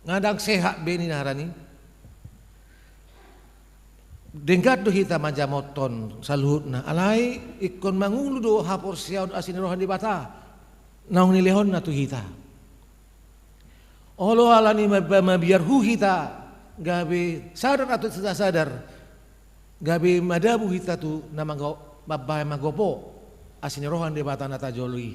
Nga ndang sehat be ninna hata i. Denggan do hita manjamothon saluhutna, alai ingkon mangolu do haporseaon asi ni roha ni Debata naung nilehonna tu hita. Olo alani ma-, mabiar hu hita, gabe sadar atau tidak sadar, gabe madabu hita tu na manggo-, mambahen magopo asi ni roha ni Debata na tajalo i.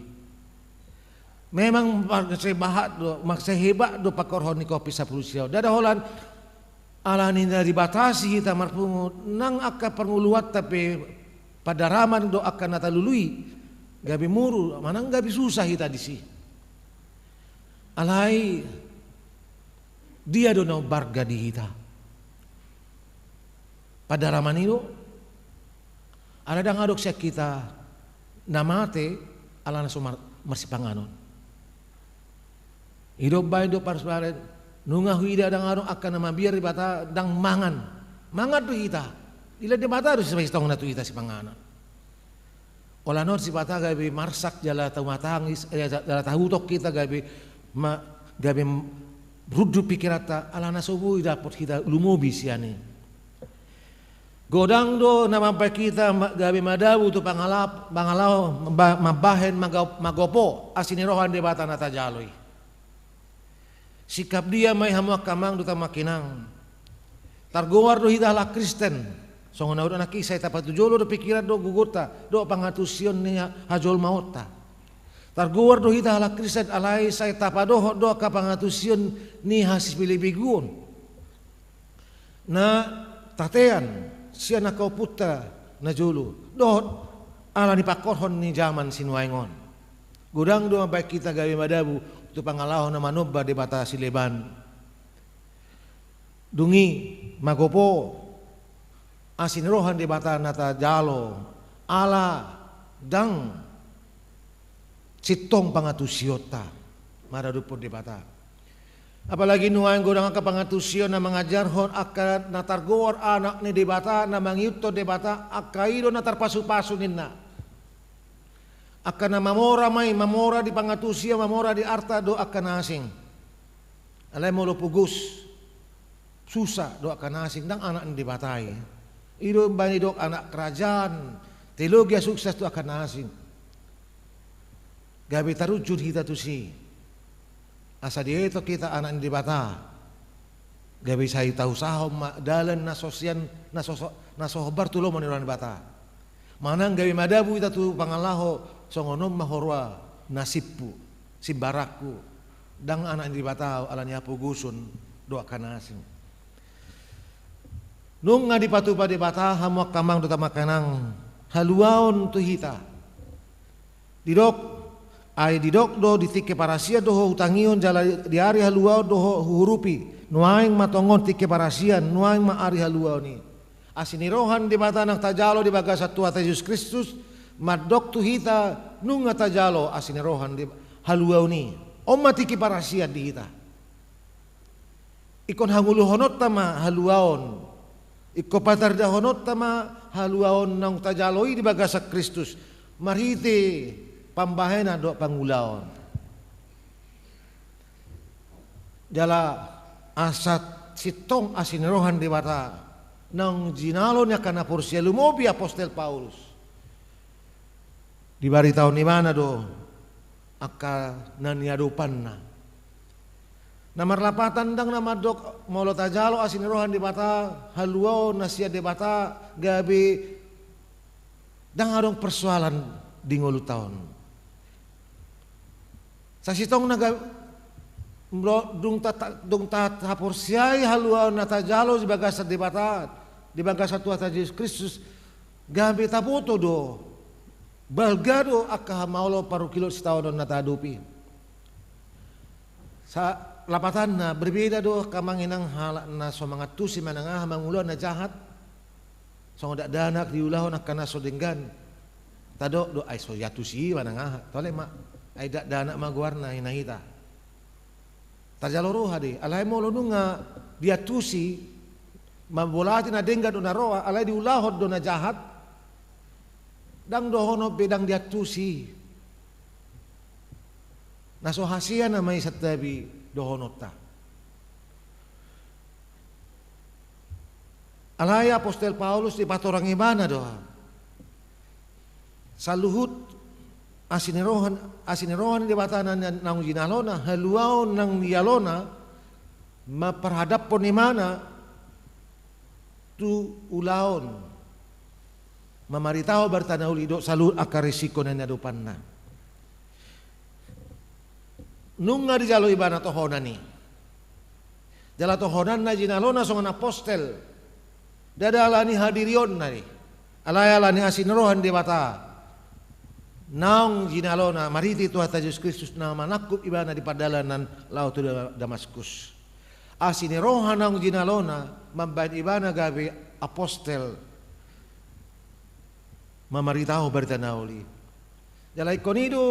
Memang marsebahat do, marsehebat do pangkorhon ni covid sampulu sia on. Ndada holan alani na dibatasi hita marpungu, nang angka parngoluanta pe pandaraman do angka na talului, gabe muru, manang gabe susah hita disi. Alai dia do na umbarga di hita? Pandaraman i do. Alai ndang adong sian hita na mate alana so mar-, marsipanganon. I do umbahen do parsbaren, nunga huida ndang adong angka na mabiar Debata ndang mangan. Mangan do hita. Dilehon Debata do sipasitongna tu hita sipanganon. Holan on Debata gabe marsak jala tumatangis, eh, jala tahuton hita gabe ma-, gabe m-, rundu pikiranta, alana so boi dapot hita lumobi sian i. Godang do na mambahen hita ma-, gabe madabu tu pangala-, pangalaho, mamba-, mambahen maga-, magopo asi ni roha ni Debata na tajalo i. Sikap dia ma i hamu angka amang dohot hamu angka inang? Targoar do hita halak Kristen, songon na hudok nangkin, sai tapatujolo do pikiran dohot gogorta dohot pangantusion ni ha-, hajolmaonta. Targoar do hita halak Kristen, alai sai tapadohot do angka pangantusion ni hasipelebeguon na tatean sian angka ompunta na jolo, dohot ala ni pangkorhon ni jaman sinuaeng on. Godang do mambahen hita gabe madabu tu pangalaho na manomba debata sileban. Dung i, magopo asi ni roha ni Debata na tajalo, ala ndang sintong pangantusionta maradophon Debata. Apalagi nuaeng godang angka pangantusion na mangajarhon angka na targoar anak ni Debata, na mangihuthon Debata, angka i do na tarpasupasu ninna. Angka na mamora ma i, mamora di pangantusion, mamora di arta dohot angka na asing. Alai molo pogos, susah dohot angka na asing, ndang anak ni Debata i. I do umbahen didok anak kerajaan, teologia sukses dohot angka na asing. Gabe tarujut hita tusi. Asa dietong hita anak ni Debata. Gabe sai tausahon ma dalan na so sian, na so, so, na so hombar tu lomo ni roha ni Debata. Manang gabe madabu hita tu pangalaho, songon on ma huroha na simpu, simbarangku. Ndang anak ni Debata au alani hapogoson dohot angka na asing. Nunga dipatupa Debata hamu angka amang dohot hamu angka inang haluaon tu hita. Didok, ai didok do, di tingki parasian do ho hutangihon jala di ari haluaon do ho huurupi. Nuaeng ma tongon tingki parasian, nuaeng ma ari haluaon i. Asi ni roha ni Debata na tajalo di bagasan Tuhanta Jesus Kristus mandok tu hita nunga tajalo asi ni roha ni Deb-, haluaon i. On ma tingki parasian di hita. Ingkon hangoluhononta ma haluaon. Ingkon patardahononta ma haluaon naung tajalo i di bagasan Kristus, marhite pambahenan dohot pangulaon. Jala asa sintong asi ni roha ni Debata naung jinalo ni angka na porsea, lumobi apostel Paulus. Dibaritahon ibana do angka na niadopanna. Na marlapatan ndang na mandok molo tajalo asi ni roha ni Debata, haluaon na sian Debata, gabe ndang adong persoalan di ngolunta on. Sasintongna ga-, molo dung ta, ta, dung ta, taporseai haluaon na tajalo di bagasan Debata, di bagasan Tuhanta Jesus Kristus, gabe taboto do, balga do angka hamaolon parungkilon sitaonon na taadopi. Sa-, lapatanna berbeda do angka amang inang halak na so mangantusi manang aha mangulahon na jahat. Songon dakdanak diulahon angka na so denggan. Tadok do, ai so diantusi manang aha. Tole ma, ai dakdanak ma goarna, hina hita. Tajalo roha do i, alai molo nunga diantusi, mambolati na denggan do na roa, alai diulahon do na jahat. Ndang dohonon pe ndang diantusi. Na so hasea nama i santabi dohononta. Alai apostel Paulus dipatorang ibana do. Saluhut asi ni roha, asi ni roha ni Debata na, na, naung jinalona, haluaon naung dialona, mamparhadaphon ibana tu ulaon, mamaritahon barita na uli dohot saluhut angka risiko na niadopanna. Nunga dijalo ibana tohonan i. Jala tohonan na jinalona songon apostel. Ndada ala ni hadirionna i. Alai ala ni asi ni roha ni Debata. Naung jinalona marhite Tuhanta Jesus Kristus na manangkup ibana di pardalanan laho tu Da-, Damaskus. Asi ni roha naung jinalona mambahen ibana gabe apostel, mamaritahon barita na uli. Jala ingkon i do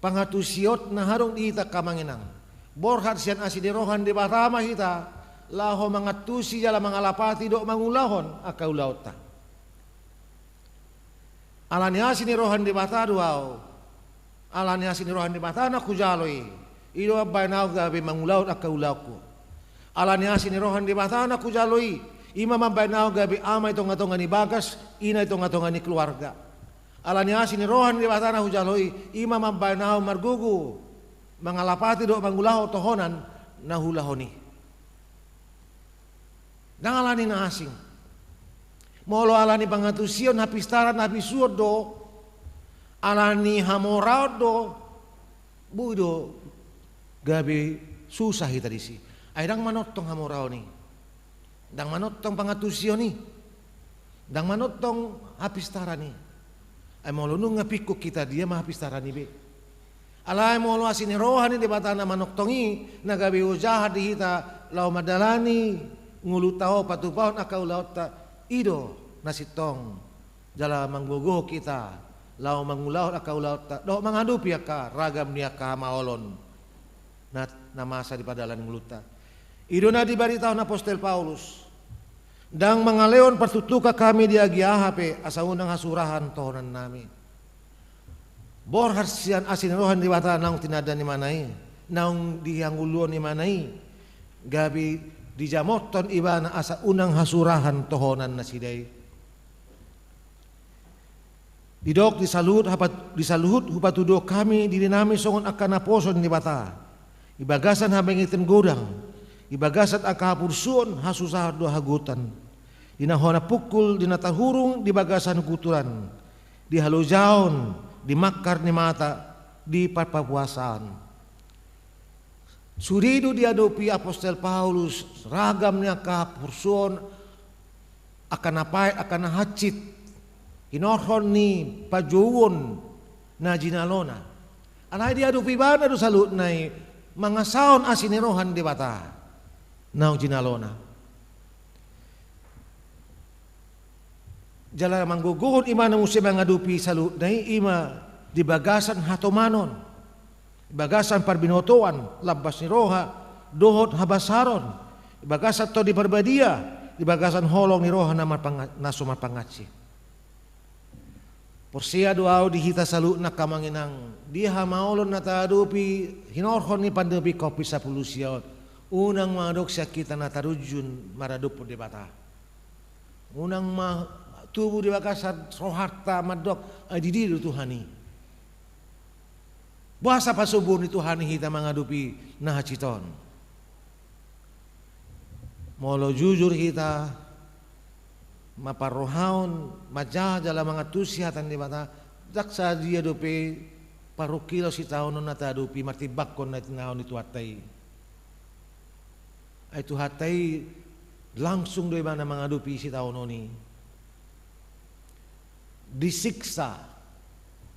pangantusion na adong di hita angka amang inang. Borhat sian asi ni roha ni Debata ma hita laho mangantusi jala mangalapati dohot mangulahon angka ulaonta. Ala ni asi ni roha ni Debata do ahu. Ala ni asi ni roha ni Debata na hujalo i. I do mambahen ahu gabe mangulahon angka ulaonku. Ala ni asi ni roha ni Debata na hujalo i. I ma mambahen ahu gabe ama i tonga-tonga ni bagas, ina i tonga-tonga ni keluarga. Ala ni asi ni roha ni Debata na hujalo i. I ma mambahen ahu margogo mangalapati dohot mangulahon tohonan na huulahon i. Ndang ala ni na asing. Molo ala ni pangantusion, hapistaran, habisuhon do, ala ni hamoraon do, boi do gabe susah hita disi. Ai ndang manongtong hamoraon i. Ndang manongtong pangantusion i. Ndang manongtong hapistaran i. Ai molo nunga pingkuk hita, dia ma hapistaran i be. Alai molo asi ni roha ni Debata na manongtong i, na gabe ojahan di hita laho mandalani ngolunta on, patupahon angka ulaonta, i do na sintong jala manggogohon hita laho mangulahon angka ulaonta dohot mangadopi angka ragam ni angka hamaolon na, na masa di pardalanan ni ngolunta. I do na dibaritahon apostel Paulus. Ndang mangalehon partuktukan hami di agia aha pe asa unang hasurahan tohonannami. Borhat sian asi ni roha ni Debata naung tinanda ni ibana i, naung dihangoluhon ibana i, gabe dijamothon ibana asa unang hasurahan tohonan nasida i. Didok di saluhut hapa-, di saluhut hupatuduhon hami dirinami songon angka naposo ni Debata, di bagasan habengeton godang, di bagasan angka haporsuon, hasusaan dohot hagogotan, di na hona pungkul, di na tarhurung di bagasan guturan, di halojaon, di mangkar ni mata, di parpapuasaan. Sude do diadopi apostel Paulus ragam ni angka haporsuon, angka na paet, angka na hansit, hinorhon ni panjouon na jinalona. Alai diadopi ibana do saluhutna i mangasahon asi ni roha ni Debata naung jinalona. Jala manggogohon ibana muse mangadopi saluhutna i, i ma di bagasan hatomanon, di bagasan parbinotoan, lambas ni roha, dohot habasaron, Di bagasan Tondi Parbadia, di bagasan holong ni roha na marpanga-, na so marpangansi. Porsea do ahu di hita saluhutna angka amang inang, di hamaolon na tahadopi hinorhon ni pandemi covid sampulu sia on, unang ma adong sian hita na tarunjun maradophon Debata. Unang ma tubu di bagasan rohanta mandok, ai di dia do Tuhan i. Boasa pasobuon ni Tuhan i hita mangadopi na hansit on? Molo jujur hita mamparrohahon, manjaha jala mangantusi hata ni Debata, ndang sadia dope parungkilon sitaonon na tahadopi martimbangkon na tinaon ni Tuhanta i. Ai Tuhanta i langsung do ibana mangadopi sitaonon i. Disiksa,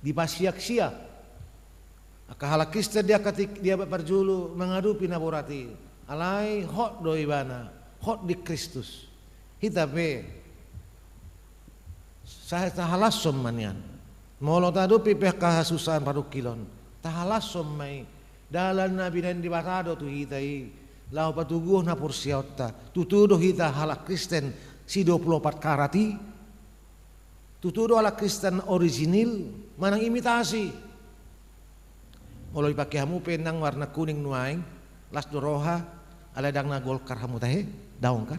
dipasiaksiak angka halak Kristen di angka tik-, di abad parjolo mangadopi na borat i. Alai hot do ibana, hot di Kristus. Hita pe, sa-, tahalashon ma nian. Molo tahadopi pe angka hasusahan parungkilon, tahalashon ma i. Dalan na binahen Debata do tu hita i, laho patoguhon haporseaonta. Tutu do hita halak Kristen si dua pulu opat karat i. Tutu do halak Kristen orisinil, manang imitasi. Molo dipake hamu pe nang warna kuning nuaeng, las do roha, alai ndang na Golkar hamu tahe, daong kan?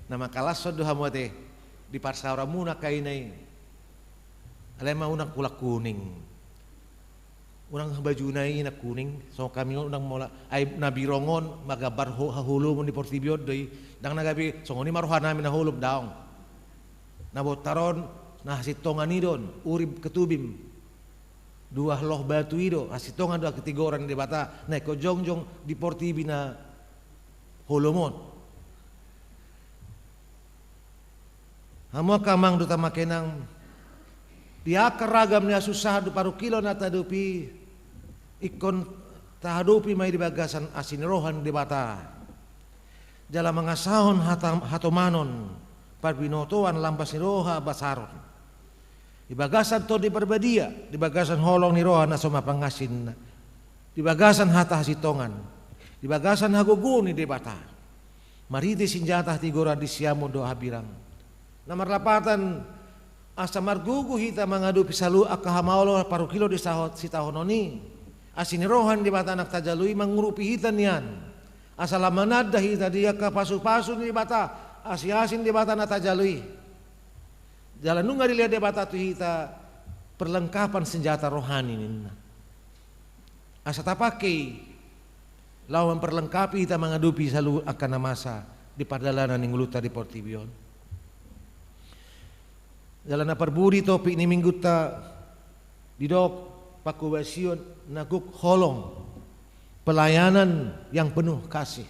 Na mangkalashon do hamu ate, di parsaoranmuna angka ina i. Alai ma unang kulang kuning. Unang bajuna i na kuning, songon hami unang molo, ai na birong on, magambar ho-, haholomon di portibi on do i, ndang na gabe, songon i ma rohanami na holom daong. Na bontar on, na hasintongan i do on, Urim Ketubim. Dua loh batu i do, hasintongan do hatigoran ni Debata, na ingkon jongjong di portibi na holom on. Hamu angka amang dohot amang inang, di angka ragam ni hasusaan dohot parungkilon na tahadopi, ingkon tahadopi ma i di bagasan asi ni roha ni Debata. Jala mangasahon hata-, hatomanon, parbinotoan, lambas ni roha, habasaron. Di bagasan Tondi Parbadia, di bagasan holong ni roha na so marpangansi, di bagasan hata hasintongan, di bagasan hagogoon ni Debata. Marhite sinjata hatigoran di siamun dohot hambirang. Na marlapatan, asa margogo hita mangadopi saluhut angka hamaolon parungkilon di saho-, sitaonon i. Asi ni roha ni Debata na tajalo i mangurupi hita nian. Asa lam mananda hita di angka pasupasu ni Debata, asiasi ni Debata na tajalo i. Jala nunga dilehon Debata tu hita perlengkapan senjata rohani ninna. Asa tapake i laho mamperlengkapi hita mangadopi saluhut angka na masa di pardalanan ni ngolunta di portibi on. Jala na parpudi topik ni minggunta didok pangkobasion na gok holong, pelayanan yang penuh kasih.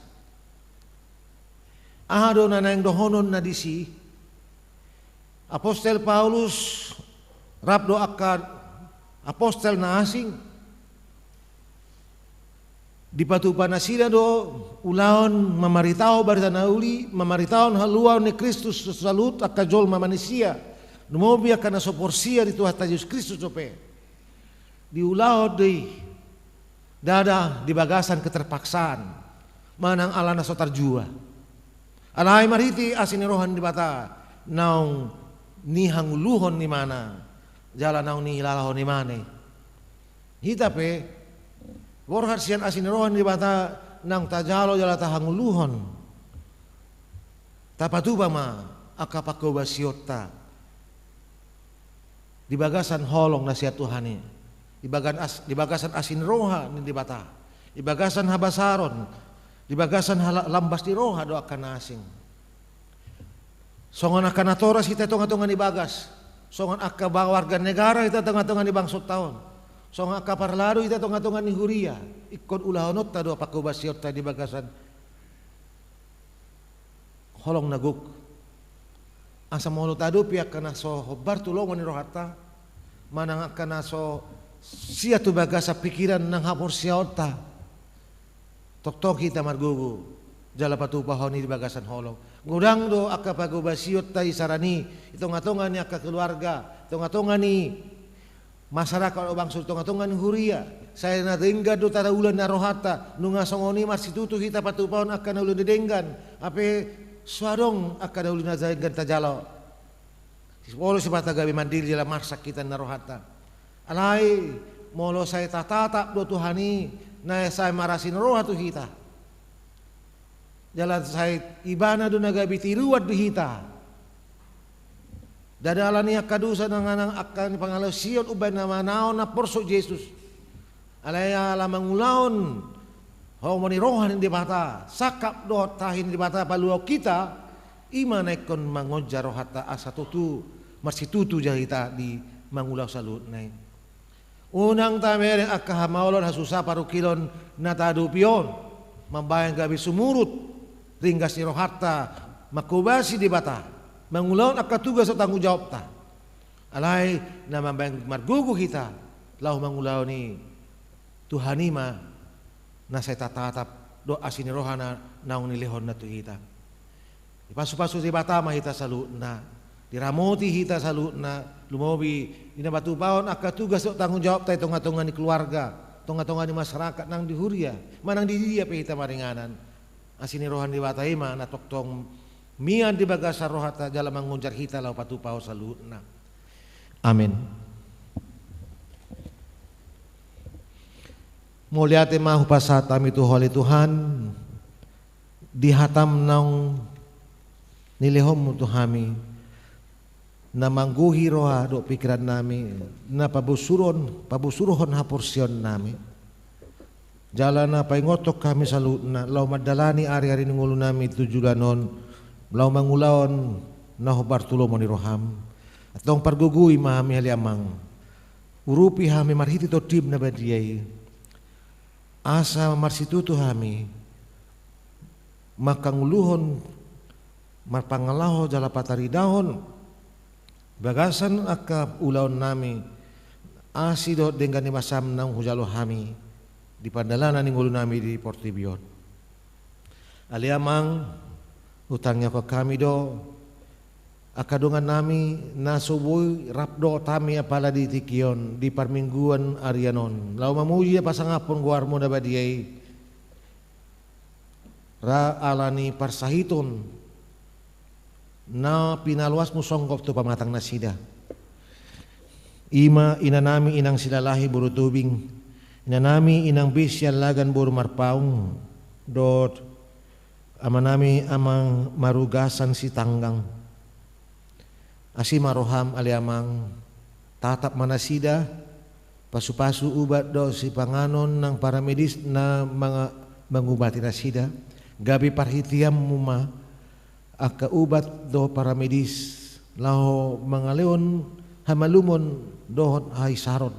Aha do na naeng dohonon na disi? Apostel Paulus rap dohot angka apostel na asing, dipatupa nasida do ulaon mamaritahon barita na uli, mamaritahon haluaon ni Kristus tu saluhut angka jolma manisia, lumobi angka na so porsea di Tuhanta Jesus Kristus dope. Diulahon do i, ndada di bagasan keterpaksaan, manang ala na so tarjua. Alai marhite asi ni roha ni Debata, naung nihangoluhon ibana, jala naung nihilalahon ibana i. Hita pe, borhat sian asi ni roha ni Debata, naung tajalo jala tahangoluhon. Tapatupa ma angka pangkobasionta di bagasan holong na sian Tuhan i, di bagan as-, di bagasan asi ni roha ni Debata, di bagasan habasaron, di bagasan hala-, lambas ni roha do angka na asing. Songon angka natoras hita tongatonga ni bagas, songon angka ba-, warga negara hita tongatonga ni bangsonta on, songon angka parladu hita tongatonga ni huria, ingkon ulahononta do pangkobasionta di bagasan holong na gok. Asa molo tadopi angka na so hombar tu lomo ni rohanta, manang angka na so sia tu bagasan pikiran nang haporseaonta, tongtong hita margogo jala patupahon i di bagasan holong. Godang do angka pangkobasionta isarani, i tongatonga ni angka keluarga, tongatonga ni masyarakat o bangso, tongatonga ni huria. Sai na denggan do taraula na rohanta, nunga songon i marsitutu hita patupahon angka na uli na denggan, hape so adong angka na uli na denggan tajalo. Sipolo sipata gabe mandiri jala marsak hita na rohanta. Alai, molo sai tatatap do Tuhan i, na sai marasi ni roha tu hita. Jala sai ibana do na gabe tiruan di hita. Ndada ala ni angka dosa nang, nang angka ni pangalaosion umbahen na manaon na porsuk Jesus. Alai ala mangulahon homo ni roha ni Debata, sangkap dohot tahi ni Debata paluahon hita, i ma na ingkon mangonjar rohanta asa tutu marsitutu ja hita di mangulahon saluhutna i. Unang tabereng angka hamaolon, hasusahan, parungkilon na tahadopi on, mambahen gabe sumurut ringgas ni rohanta, manghobasi Debata, mangulahon angka tugas dohot tanggung jawabta. Alai na mambahen margogo hita laho mangulahon i, Tuhan i ma na sai tatatap dohot asi ni rohana naung nilehonna tu hita. Dipasupasu Debata ma hita saluhutna, diramoti hita saluhutna, lumobi di na patupahon angka tugas dohot tanggung jawabta di tongatonga ni keluarga, tongatonga ni masyarakat nang di huria, manang di dia pe hita maringanan. Asi ni roha ni Debata i ma na tongtong mian di bagasan rohanta jala mangonjar hita laho patupahon saluhutna. Amen. Mauliate ma hupasahat hami tu Ho ale Tuhan, di hataM naung nilehonMu tu hami, na manggohi roha dohot pingkirannami, na pabosuron, pabosurhon haporseaonnami. Jala na paingothon hami saluhutna, laho mandalani ariari ni ngolunami tu joloan on, laho mangulahon na hombar tu lomo ni rohaM. Antong pargogoi ma hami ale Amang. Urupi hami marhite TondiM na badia i. Asa marsitutu hami, mangkangoluhon, marpangalaho jala pataridahon bagasan angka ulaonnami, asi dohot denggan ni basaM naung hujalo hami di pandalanan ni ngolunami di portibi on. Ale Amang, hutangihon hami do angka dongannami na so boi rap dohot hami apala di tingki on, di parmingguan arian on, laho mamuji jala pasangaphon goarMu na badia i. Ra ala ni parsahiton na pinaloasMu songgop tu pamatang nasida. I ma inanami inang Silalahi boru Tobing, inanami inang Besi Allagan boru Marpaung, dohot amanami amang Marugasan Sitanggang. Asi ma rohaM ale Amang, tatap ma nasida, pasupasu ubat dohot sipanganon nang paramedis na manga-, mangubati nasida, gabe parhiteanMu ma angka ubat dohot paramedis, laho mangalehon hamalumon dohot hahisaron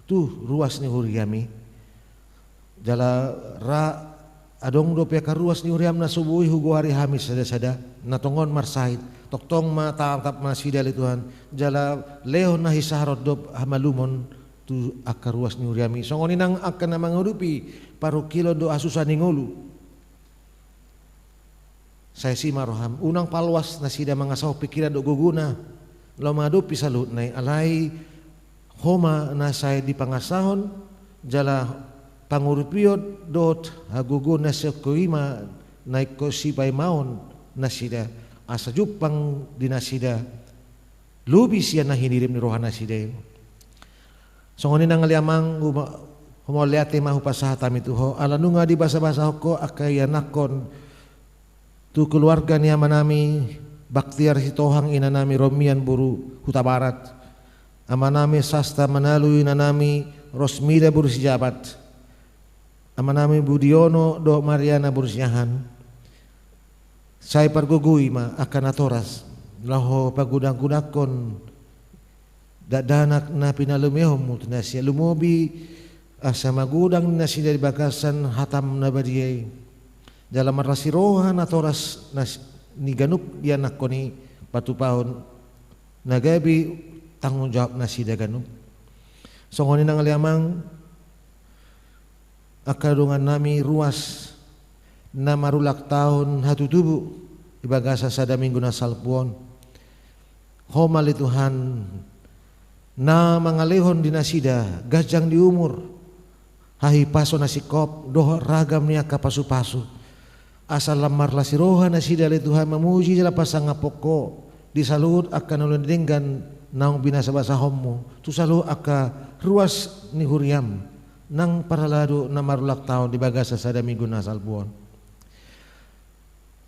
tu ruas ni huriaMi. Jala ra adong dope angka ruas ni huriaM na so boi hugoari hami sada-sada, na tongon marsahit, tongtong ma tatap ma nasida ale Tuhan, jala lehon hahisaron dohot hamalumon tu angka ruas ni huriaMi. Songon i nang angka na mangadopi parungkilon dohot hasusahan ni ngolu. Sai asi ma rohaM, unang paloas nasida mangasahon pingkiran dohot gogona, laho mangadopi saluhutna i, alai Ho ma na sai dipangasahon, jala pangurupion dohot hagogoon na sian Ho i ma na ingkon sipaimaon nasida, asa jumpang di nasida lobi sian na hinirim ni roha nasida i. Songon i nang ale Amang, huma-, humauliate ma hupasahat hami tu Ho, ala nunga dibasabasahon Ho angka ianakhon tu keluarga ni amanami Baktiar Sitohang, inanami Romian boru Hutabarat, amanami Sasta Manalu, inanami Rosmida boru Sijabat, amanami Budiono dohot Mariana boru Siahaan. Sai pargogoi ma angka natoras, laho pagodang-godangkon dakdanak na pinalumehonMu tu nasida, lumobi asa magodang nasida di bagasan hataM na badia i. Jala marlas ni roha natoras nas-, ni ganup ianakhon i patupahon na gabe tanggung jawab nasida ganup. Songon i nang ale Amang, angka dongannami ruas na marulang tahun hatutubu di bagasan sada minggu na salpu on. Ho ma ale Tuhan, na mangalehon di nasida ganjang ni umur, hahipason na singkop dohot ragam ni angka pasupasu. Asa lam marlas ni roha nasida ale Tuhan mamuji jala pasangaphon Ho di saluhut angka na uli ni denggan naung binasabasahonmu tu saluhut angka ruas ni huriam nang parhalado na marulang tahun di bagasan sada minggu na salpu on.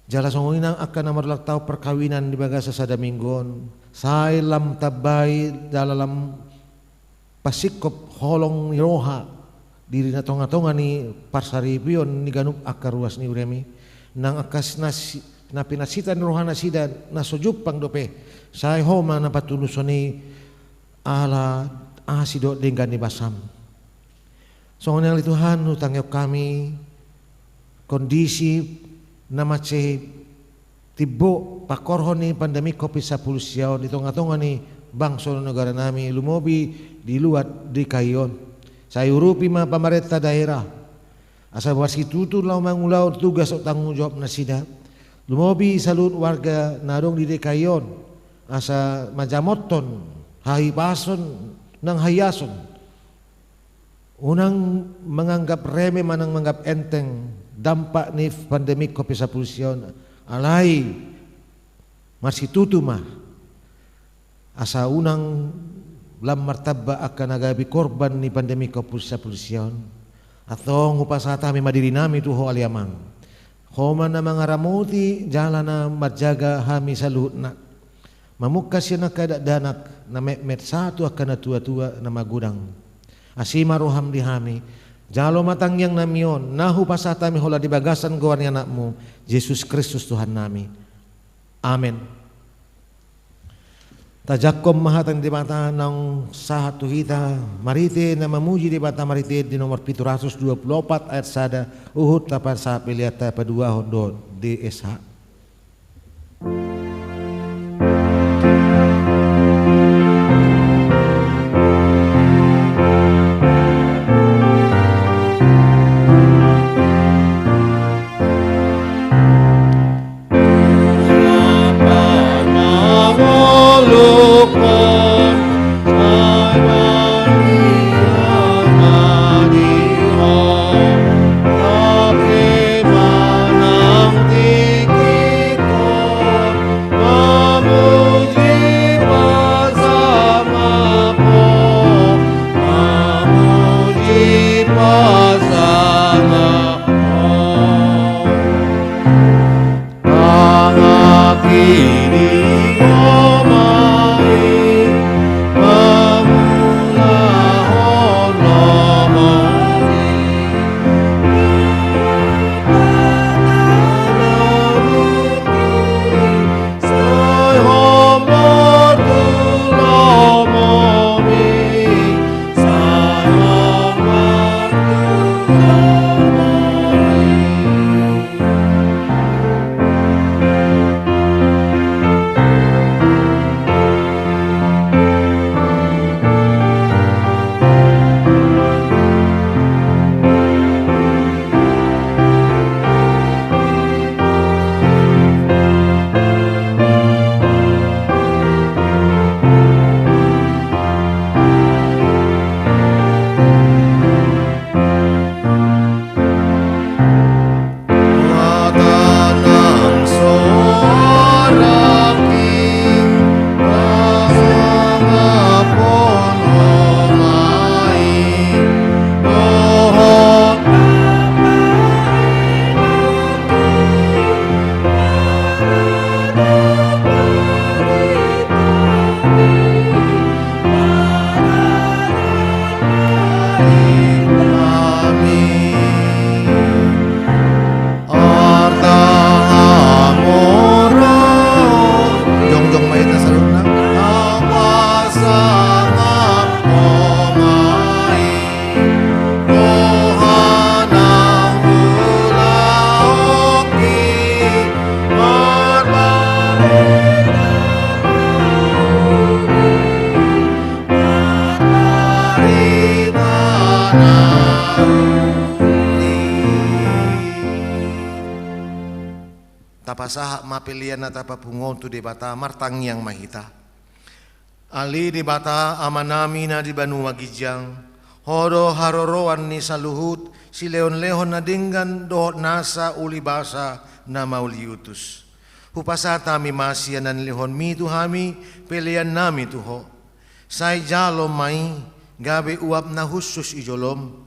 Jala songon i nang angka na marulang tahun parkawinan di bagasan sada minggu on, sai lam tambai jala lam pasingkop holong ni roha di na tongatonga ni parsaripeon ni ganup angka ruas ni huriam i, nang angka na si-, na pinansitan ni rohanasida na so jumpang dope, sai Ho ma na patuluson i ala asi dohot denggan ni basam. Songon i ale Tuhan, hutangihon hami kondisi na mansai timbo pangkorhon ni pandemi covid sampulu sia on di tongatonga ni bangso ni negara nami, lumobi di luat D K I on. Sai urupi ma pamarenta daerah asa marsitutu laho mangulahon tugas dohot tanggung jawab nasida, lumobi saluhut warga na adong di D K I on, asa manjamothon hahipason nang haiason. Unang manganggap remeh manang manganggap enteng dampak ni pandemi covid sampulu sia on, alai marsitutu ma asa unang lam martamba angka na gabe korban ni pandemi covid sampulu sia on. Antong hupasahat hami ma diri nami tu Ho ale Amang. Ho ma na mangaramoti jala na marjaga hami saluhutna. Mamungka sian angka dakdanak na metmet sahat tu angka na tuatua na magodang. Asi ma roham di hami, jalo ma tangiang nami on, na hupasahat hami holan di bagasan goar ni Anakmu, Jesus Kristus Tuhan nami. Amen. Tajangkon ma hata ni Debata naung sahat tu hita, marhite na mamuji Debata marhite di nomor pitu ratus dua pulu opat ayat sada, huhut tapasahat pelean tapaduahon dohot D S H. Tapasahat ma pelean na tapapungu on tu Debata, martangiang ma hita. Ale Debata Amanami na di banua ginjang, Ho do haroroan ni saluhut silehonlehon na denggan dohot nasa ulibasa na mauliutus. Hupasahat hami ma sian na nilehonmi tu hami peleannami tu Ho. Sai jalo ma i gabe uap na hushus di jolom.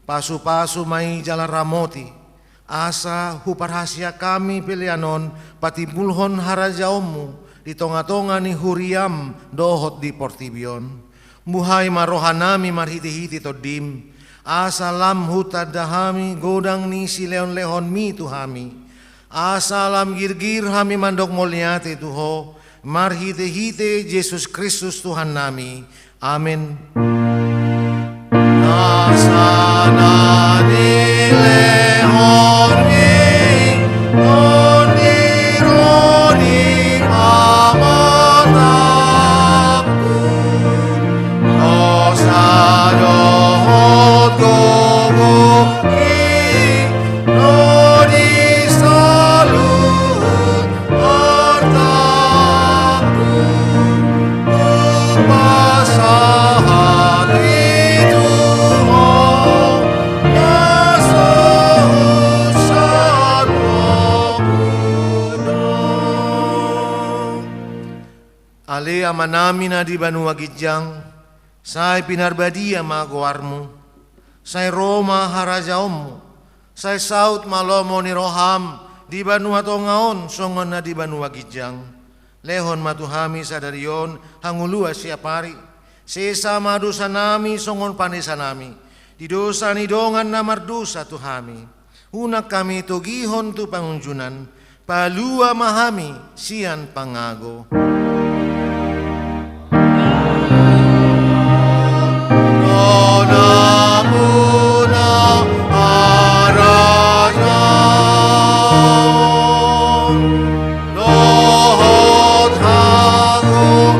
Pasupasu ma i jala ramoti, asa huparhaseang hami pelean on patimbulhon harajaonmu di tongatonga ni huriam dohot di portibi on. Buhai ma rohanami marhitehite Tondim, asa lam hutanda hami godang ni silehonlehonmi tu hami, asa lam girgir hami mandok mauliate tu Ho, marhitehite Jesus Kristus Tuhannami. Amen. Nasa na nilehonmi on di ro ni pamatangku, dosa dohot gogo i ro di saluhut artangku, hupasahat i tu Ho, na so husarmohon. Ale Amanami na di banua ginjang, sai pinarbadia ma goarmu. Sai ro ma harajaonmu. Sai saut ma lomo ni roham di banua tonga on songon na di banua ginjang. Lehon ma tu hami sadari on hangoluan siapari. Sesa ma dosanami songon panesanami di dosa ni dongan na mardosa tu hami. Unang hami togihon tu pangunjunan, palua ma hami sian pangago. Dohot hagogoon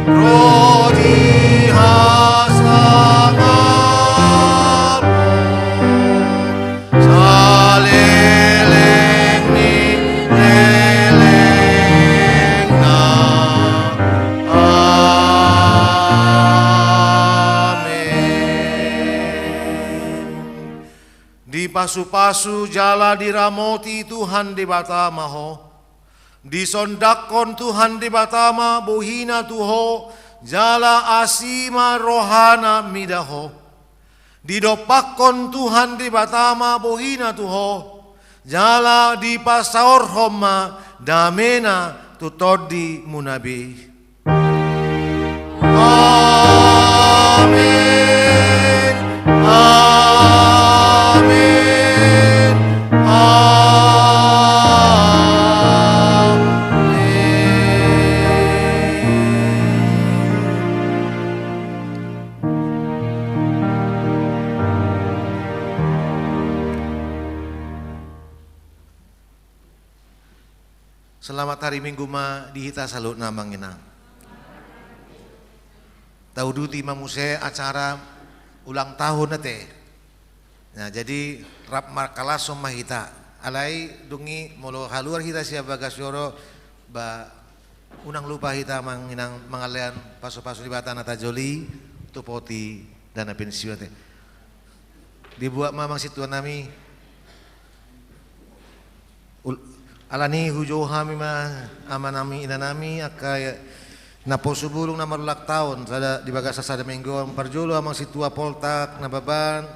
ro di hasangapon saleleng ni lelengna. Amen. Dipasupasu jala diramoti Tuhan Debata ma ho. Disondangkon Tuhan Debata ma bohina tu ho, jala asi ma rohana mida ho. Didompakkon Tuhan Debata ma bohina tu ho, jala dipasaorhon ma damena tu tondimuna be. Amen. Amen. Amen. Selamat hari Minggu ma di hita saluhutna, Amang Inang. Tauduti ma muse acara ulang tahun ate. Nah, jadi rap markalashon ma hita. Alai dung i molo haluar hita sian bagas joro, ba unang lupa hita, Amang Inang, mangalehon pasupasu ni Debata na tajoli tu poti dana pensiun ate. Dibuat ma, Amang Sintuanami. Ul-, alani hujou hami ma amanami, inanami, angka naposo bulung na marulang tahun sada, di bagasan sada minggu on. Parjolo Amang Sintua Poltak Nababan,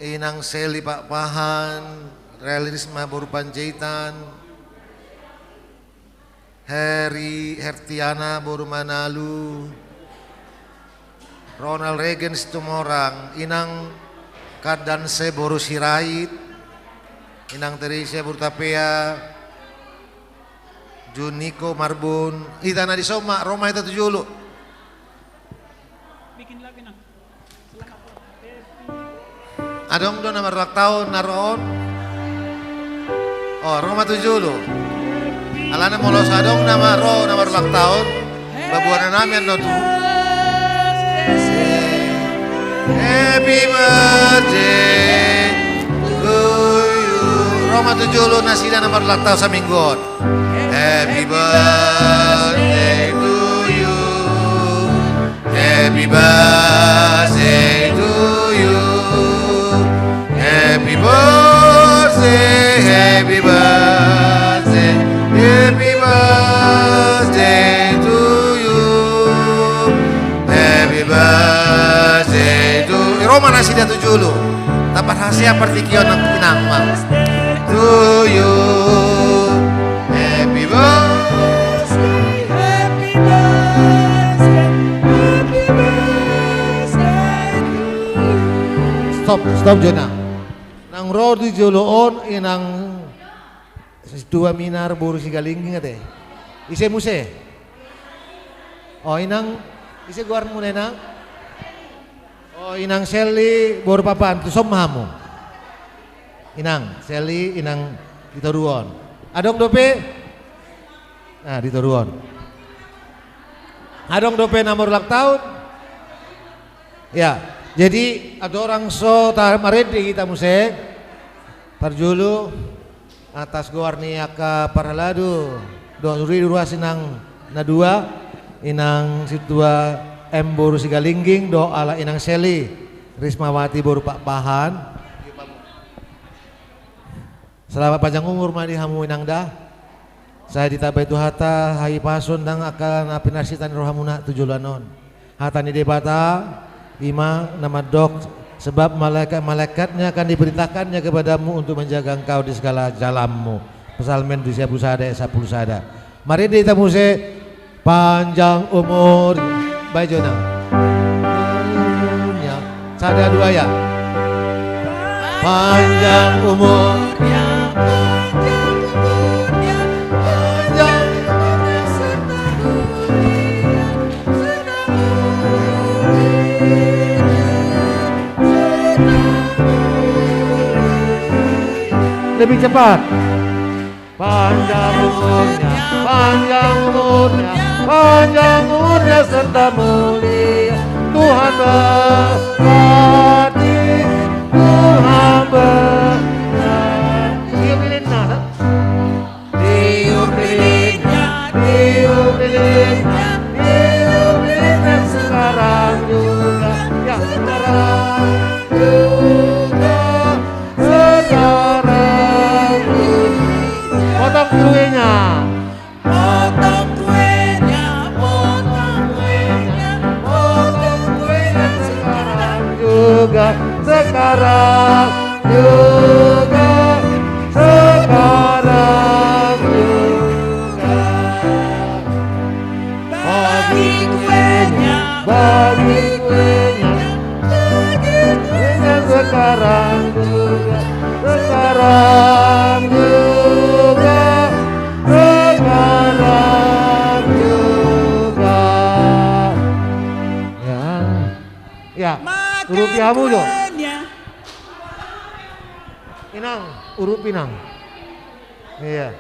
Inang Seli Pakpahan, Rel Risma boru Panjaitan, Heri Hertiana boru Manalu, Ronald Regen Situmorang, Inang Kandanse boru Sirait, Inang Teresia boru Tapea, Juniko Marbun. Hita na dison ma, ro ma hita tu jolo. Adong do na marulang tahun na ro on? O, ro ma tu jolo. Alana molo so adong nama ro na marulang tahun, babuanami annon tu. Happy birthday to you. Ro ma tu jolo nasida na marulang tahun saminggu on. Happy birthday to you. Birthday to you. Happy birthday, happy birthday, happy birthday to you. Happy birthday to, ro ma nasida tu jolo. Taparhasea partingkian nang inang ma. To you. Happy birthday, happy birthday, happy birthday to you. Stop, stop jo inang. Nang ro di jolo on inang Sintua Minar boru Sigalingging ate. Ise muse? O inang, ise goarmuna inang? O inang Seli boru Papan, tuson ma hamu. Inang Seli, inang di toruan. Adong dope? Nah, di toruan. Adong dope na marulang taon? Ya, jadi andorang so ta-, marende hita muse. Parjolo, atas goar ni angka parhalado dohot ri ruas inang na dua, inang Sintua M boru Sigalingging dohot ala inang Seli Rismawati boru Pakpahan. Selamat panjang umur ma di hamu inang da. Sai ditambai Tuhanta hahipason nang angka na pinarsinta ni rohamuna tu joloan on. Hata ni Debata, i ma na mandok, sebab malaikat-malaikatnya akan diperintahkannya kepadamu untuk menjaga engkau di segala jalanmu. Psalmen dua pulu sada ayat sampulu sada. Marende hita muse, panjang umur. Baik jo inang. Ya. Sada dua ya. Panjang umurnya, panjang umurnya, panjang umurnya serta mulia. Lebih cepat. Panjang umurnya, panjang umurnya, panjang umurnya serta mulia. Tuhan berkati, Tuhan berkati. Tiup lilinnya. Tiup lilinnya, tiup lilinnya, tiup lilinnya sekarang juga, ya, sekarang juga, sekarang juga. Potong kuenya. Potong kuenya, potong kuenya, potong kuenya sekarang juga, sekarang juga, sekarang juga. Bagi kuenya, bagi kuenya, bagi kuenya sekarang juga, sekarang juga, sekarang juga. Ya. Ya. Urupi hamu jo. Inang, urupi inang. Iya.